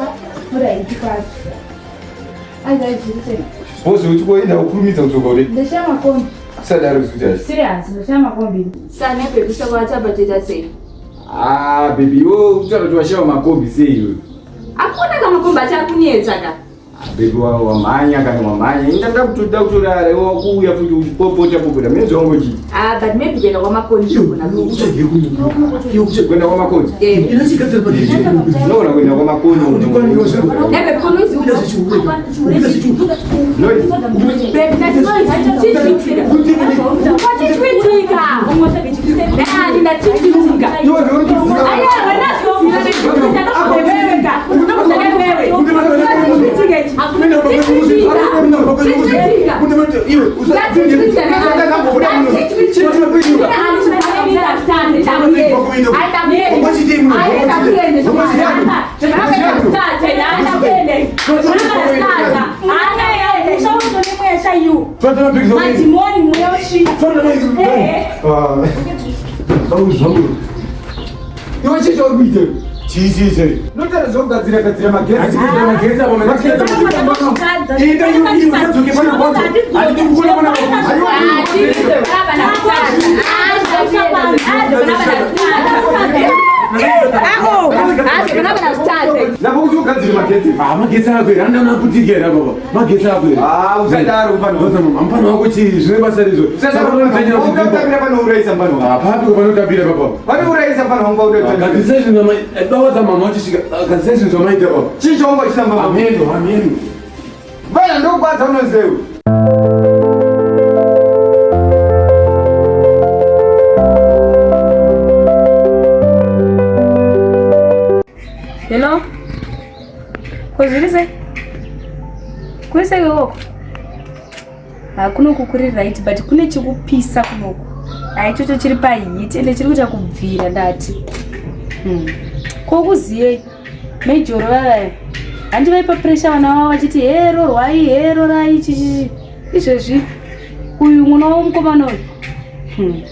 Mura iti kwacho. Ai zviri sei? Boss uti kuenda kukurumidza kudzoka uri. Ndashaya makombi. Usadaro sweetheart. Serious, ndashaya makombi. Sane baby saka wataba toita sei? Ah, baby, iwe utaura kuti washaya makombi sei iwe? Hakuna kamakombi achakunetsa ka. Baby wamhanya kana wamhanya. Ini ndada kutoda kutorara iwe wakuuya futi uchipopota popota. Mimi zvangu chii? Ah, but maybe kuenda kwamakoni zvogona kuita. Kuenda kwamakoni? Eh. Unoona kuenda kwamakoni. Nebe konoizi uko. Noise. Baby, that's noise. Chichiitika. Chichiitika. Ndani ndachichiitika. Iwe ndiwe uri kuziva. Aya, wena zviziva. Wewe ka. Unokuziva wewe. Madhimoni mweya wetsvina. Iwe chii chauri kuita? Chii chii chii? Notara zvokugadzira gadzira magetsi. Magetsi apa magetsi. Enda iwe iwe usadzoke pano kwanza. Handidi kukuona pano. Napo kuti ugadzire magetsi. Ah, magetsi ako here andaona aputika here baba magetsi ako here Ah, usadaro mfana. Mfana wako chii zvine basa rizvo Utatambira panourayisa mfana wangu. papi panotambira baba Panourayisa mfana wangu paunoita. gadzisai zvinhu dawadza mama uchisvika gadzisai zvinhu zvamaita baba Chii chaunga uchitamba mama? ameno ameno Bana ndokwadza unozewe. Hello? Ko zviri sei? Kuri sei ikoko? Hakunoku kuri right but kune chikupisa kunoku. Hai ichocho chiri pahit ende chiri kuita kubvira ndati. Hmm. Ko kuziyei? Major vavaya. Handi vaipa pressure vana vavo vachiti he rorwai he rorai chichichi. Izvezvi uyu mwana womukomana uyu. Hmm.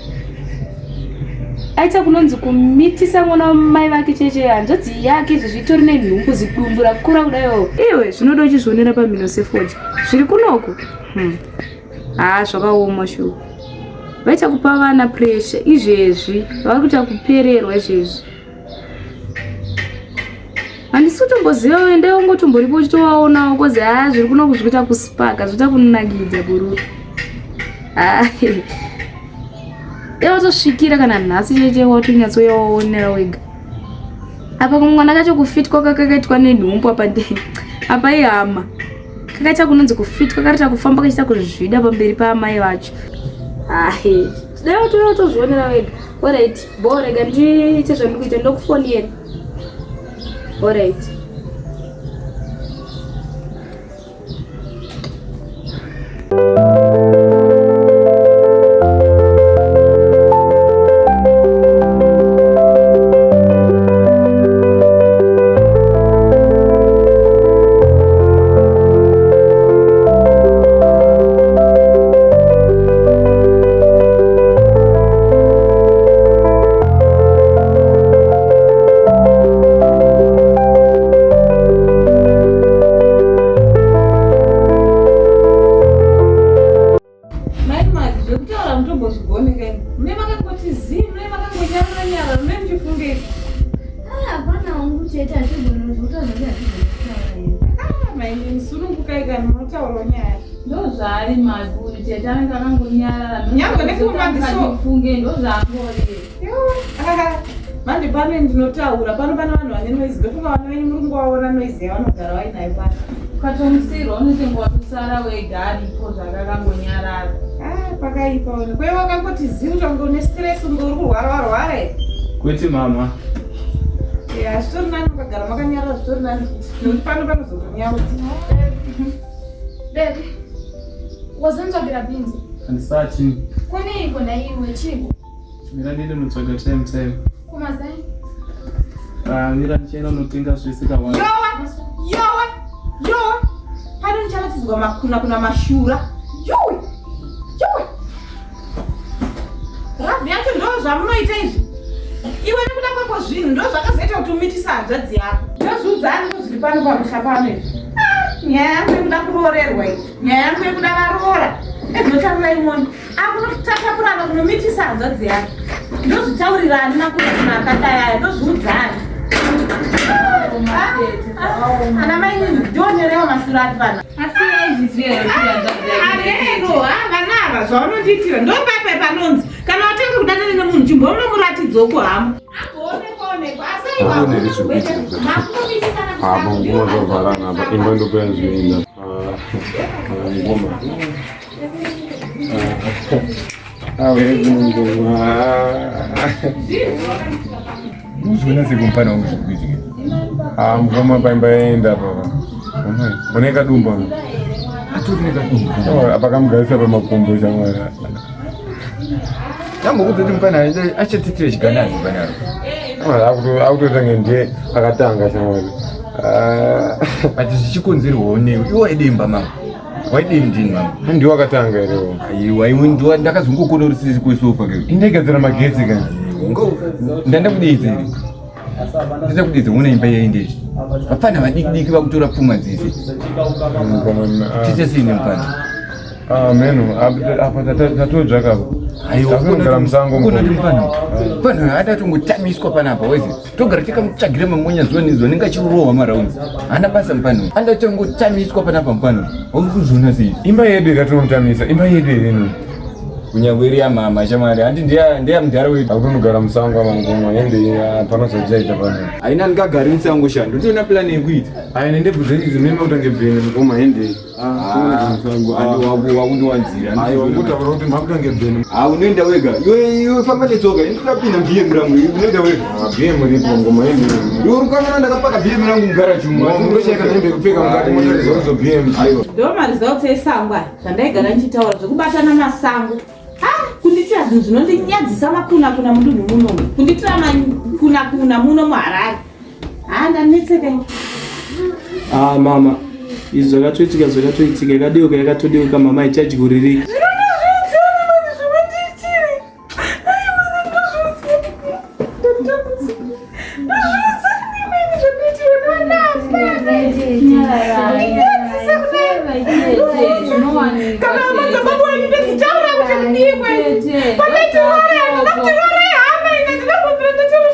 Aita kunonzi kumitisa mwana wamai vake cheche hanzvadzi yake izvezvi itori nenhumbu zidumbu rakura kudaiwo. Iwe zvinoda uchizvionera pamhino sefodya. Zviri kunoku. Hmm. Haa zvakaoma shuwa. Vaita kupa vana pressure izvezvi vari kuita kupererwa izvezvi. Handisi kutomboziva ende ungotomboripo uchitovaonawo kozi haa zviri kunoku zviri kuita kuspaka zviri kuita kunakidza bururu. Haa dai watosvikira kana nhasi cheche watonyatsoyawaonera wega. Apa kamwana kacho kufitwa kakakaitwa nenhumbu apa nde apa ihama. Kakaita kunonzi kufitwa karita kufamba kachiita kuzvida pamberi paamai vacho. Hai dai watouya watozvionera wega. Alright, bho rega ndiite zvandiri kuita ndokufonera. Alright. Mai Mati, zvekutaura mutombozvigoni kani. Mune makangoti zii, mune makangonyarara nyarara, mune muchifungei. Hapana wangu chete hatigoni zvekutaura zvacho hatigoni kutaura here. Ah, mai sunungukai kani munotaurawo nyaya. Ndozvaari Mati uyu tete anenge akangonyarara. Nyangwe nekumadziso. Funge ndozvaangori. Yowe, ah, Manje pano ndinotaura, pano pane vanhu vane noise. Ndofunga vana venyu muri kungovaona noise yavanogara vainayo pano. Ukatomusirwa unotenge watosara wega aripo zvakakangonyarara. Ah, pakaipa wena. Kwewe wakangoti zii utange une stress unge uri kurwara warwara here? Kwete mama. Eh, hazvitori nani ukagara makanyarara zvitori nani nekuti pano panozotonyarudza. Baby, wazonzvagira bhinzi. Handisati. Kuneiko naiwe chiko? Mira ndiende unotsvaga time time. Kumazai. Ah, mira ndichaenda unotenga zvese kawanda. Yowe, yowe, yowe. Pano ndicharatidzwa makuna kuna mashura. Yowe, yowe. Rabhi yacho ndo zvamunoita izvi. Iwe nekuda kwako zvinhu ndo zvakazoita kuti umitise hanzvadzi yako. Ndozviudzani ndo zviri pano pamusha pano izvi. Ah, nyaya yangu yekuda kuroorerwa iyi. Nyaya yangu yekuda varoora. Ezvinotaura imoni. Akunotatapurana kunomitisa hanzvadzi yako. Ndozvitaurirani makuna kuna akadai aya ndozviudzani. Ana mai ndionerewo mashura ari pana. Asi aizviziva here kuti hanzvadzi yake Arero, vana ava zvavanondiitira ndopapa panonzi kana watanga kudanana nemunhu chimbomunomuratidzawo kuhama. Amboonekwa onekwa asi aiwa Hakuna here zviri kuitika. Apa ngoma zvavharana apa imba ndopayazoenda. Ngoma. Uzviona sekumfana wangu zviri kuitika. Ah, ngoma paimba yaenda baba. Une kadumba. Atori nekadumbu. Pakamugarisa pamakumbo shamwari. Ndambokuudza kuti mupfana achatitira chiganazi panaro. Akutoita nge ndiye akatanga shamwari. Ah. But zvichikonzerwawo newe. Iwe waidei mumba mangu? Waidei mudini mangu? Ndiwe wakatanga here iwe? Aiwa iwe ndiwe ndakazongokona uri sisi kwesofa ke. Indaigadzira magetsi kani. Ndandakudeedza here? Ndindakudeedza uona imba yaendezvi. Vapfana vadiki diki vakutora pfuma dzese. Tise sei nemupfana? Ah, meno apa tatodzvaka apa. Aiwa Takunogara musango Unoona kuti mukoma. mupfana. Mupfana adatongotamiswa panapa wezi. Togara tikamutsvagira mamonya zuva nezuva anenge achirohwa maraunzi. Haana basa mupfana. Andatongotamiswa panapa mupfana. Uri kuzviona sei? Imba yedu ikatomutamisa, imba yedu here ino? Kunyangwe iri yamama shamwari, handi ndeya ndeya mudhara wedu. Akutonogara musango apa mukoma, hende hapana zvachaita pano. Haina ndingagari musango sha, ndotoona plan yekuita. Ayi nendebvu dzenyu idzi mimi utange bveni mukoma hende. Ah, handi wako wakundiwanzira. Aiwa ngutaura kuti makutange bveni. Ah, unoenda wega. Iwe iwe famba netsoka, ini ndinopinda BM rangu, iwe unoenda wega. Ah, BM ripo mukoma hende. Iwe uri kukanganwa ndakapaka BM rangu mugaraji umu. Mungosheka hembe kupfeka mukati motari zozo BM. Aiwa. Ndo maresults esango aya zvandaigara ndichitaura zvekubatana masango. Ah, kunditira zvinhu zvinondinyadzisa makuna kuna mudunhu muno. Kunditira makuna kuna muno muHarare. Ah, ndanetseka ini. Ah mama, izvi zvakatoitika zvakatoitika yakadeuka yakatodeuka mama ichadyuririka. Kana hama dzababa wenyu ndodzitaura kuti kudii kwenyu. Pakaiti roora handina kuti roora ihama ine ndinobvunzira ndotaura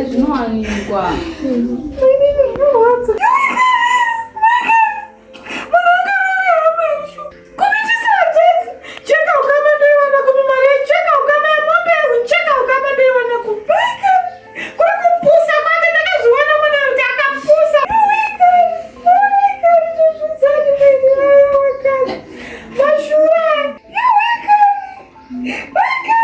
Zvinowanikwa.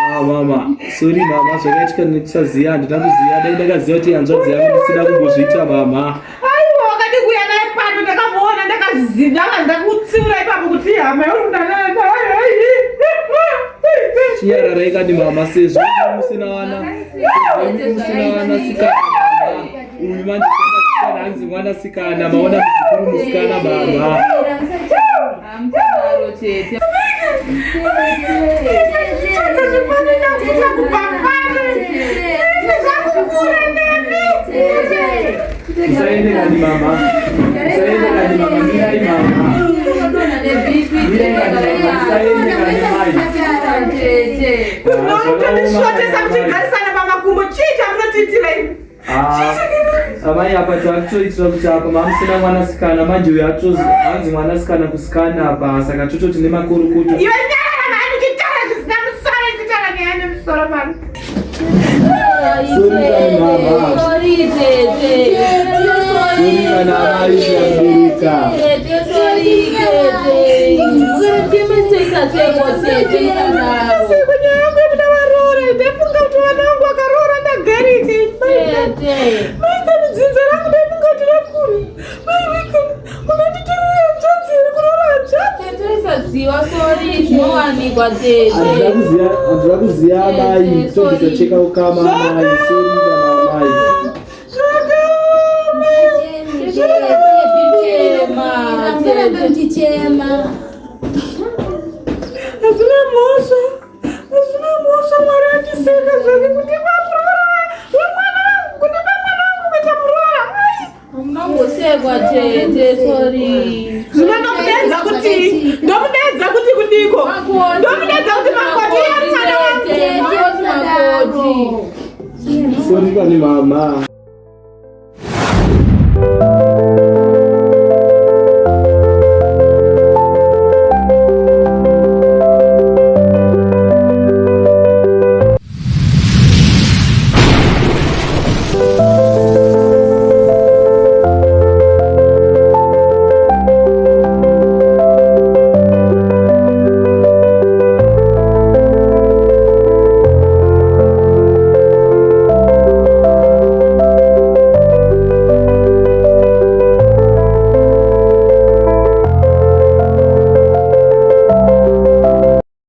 Ah mama, sorry mama, zvakaitika nekusaziva handina kuziva dai ndakaziva kuti hanzvadzi yangu ndisina kumbozviita mama. Aiwa wakati kuuya naye pano ndakamuona ndakazindava ndakutsiura ipapo kuti hama yauri kudanana nayo. Chinyararai kani mama sezvo musina vana sezvo musina vana sikana mama. Uyu manje sikana hanzi mwana sikana maona muzukuru musikana mama. Hamusadaro tete. Musaende kani mama. Musaende kani mama, mirai mama. Mirai kani mama, musaende kani mai. Tete. Munotondisvotesa muchigarisana pamakumbo chii chamunotiitira imi? Ah, amai apa takutoitira kuti apa mamusina mwanasikana manje uyu atozi hanzi mwanasikana kusikana apa saka tototi nemakurukuto Iwe nyarara mani uchitaura zvisina musoro uchitaura nyaya nemusoro mani. Sorry kani mama. Sorry tete. Sorry kana amai zvamubereka. Tete sorry tete. Mutema seko tete musadaro. Seko nyaya yangu yekuda varoora ndaifunga kuti vana vangu vakaroora ndagarike. Tete. Maikani dzinza rangu ndaifunga kuti rakura. Maikani munonditorera hanzvadzi here kuroora hanzvadzi? Tete isaziva sorry zvinowanikwa tete. Handina kuziva handina kuziva amai tobvisa cheka ukama amai sorry kana amai. Tete. Hazvina mhosva. Hazvina mhosva Mwari andiseka zvake kundipa muroora wemwana wangu kundipa mwana wangu kuita muroora. Ai. Munongosekwa tete sorry. Zvino ndomudaidza kuti ndomudaidza kuti kudiko ndomudaidza kuti makoti ari mwana wangu. Tete makoti. Sorry kani mama.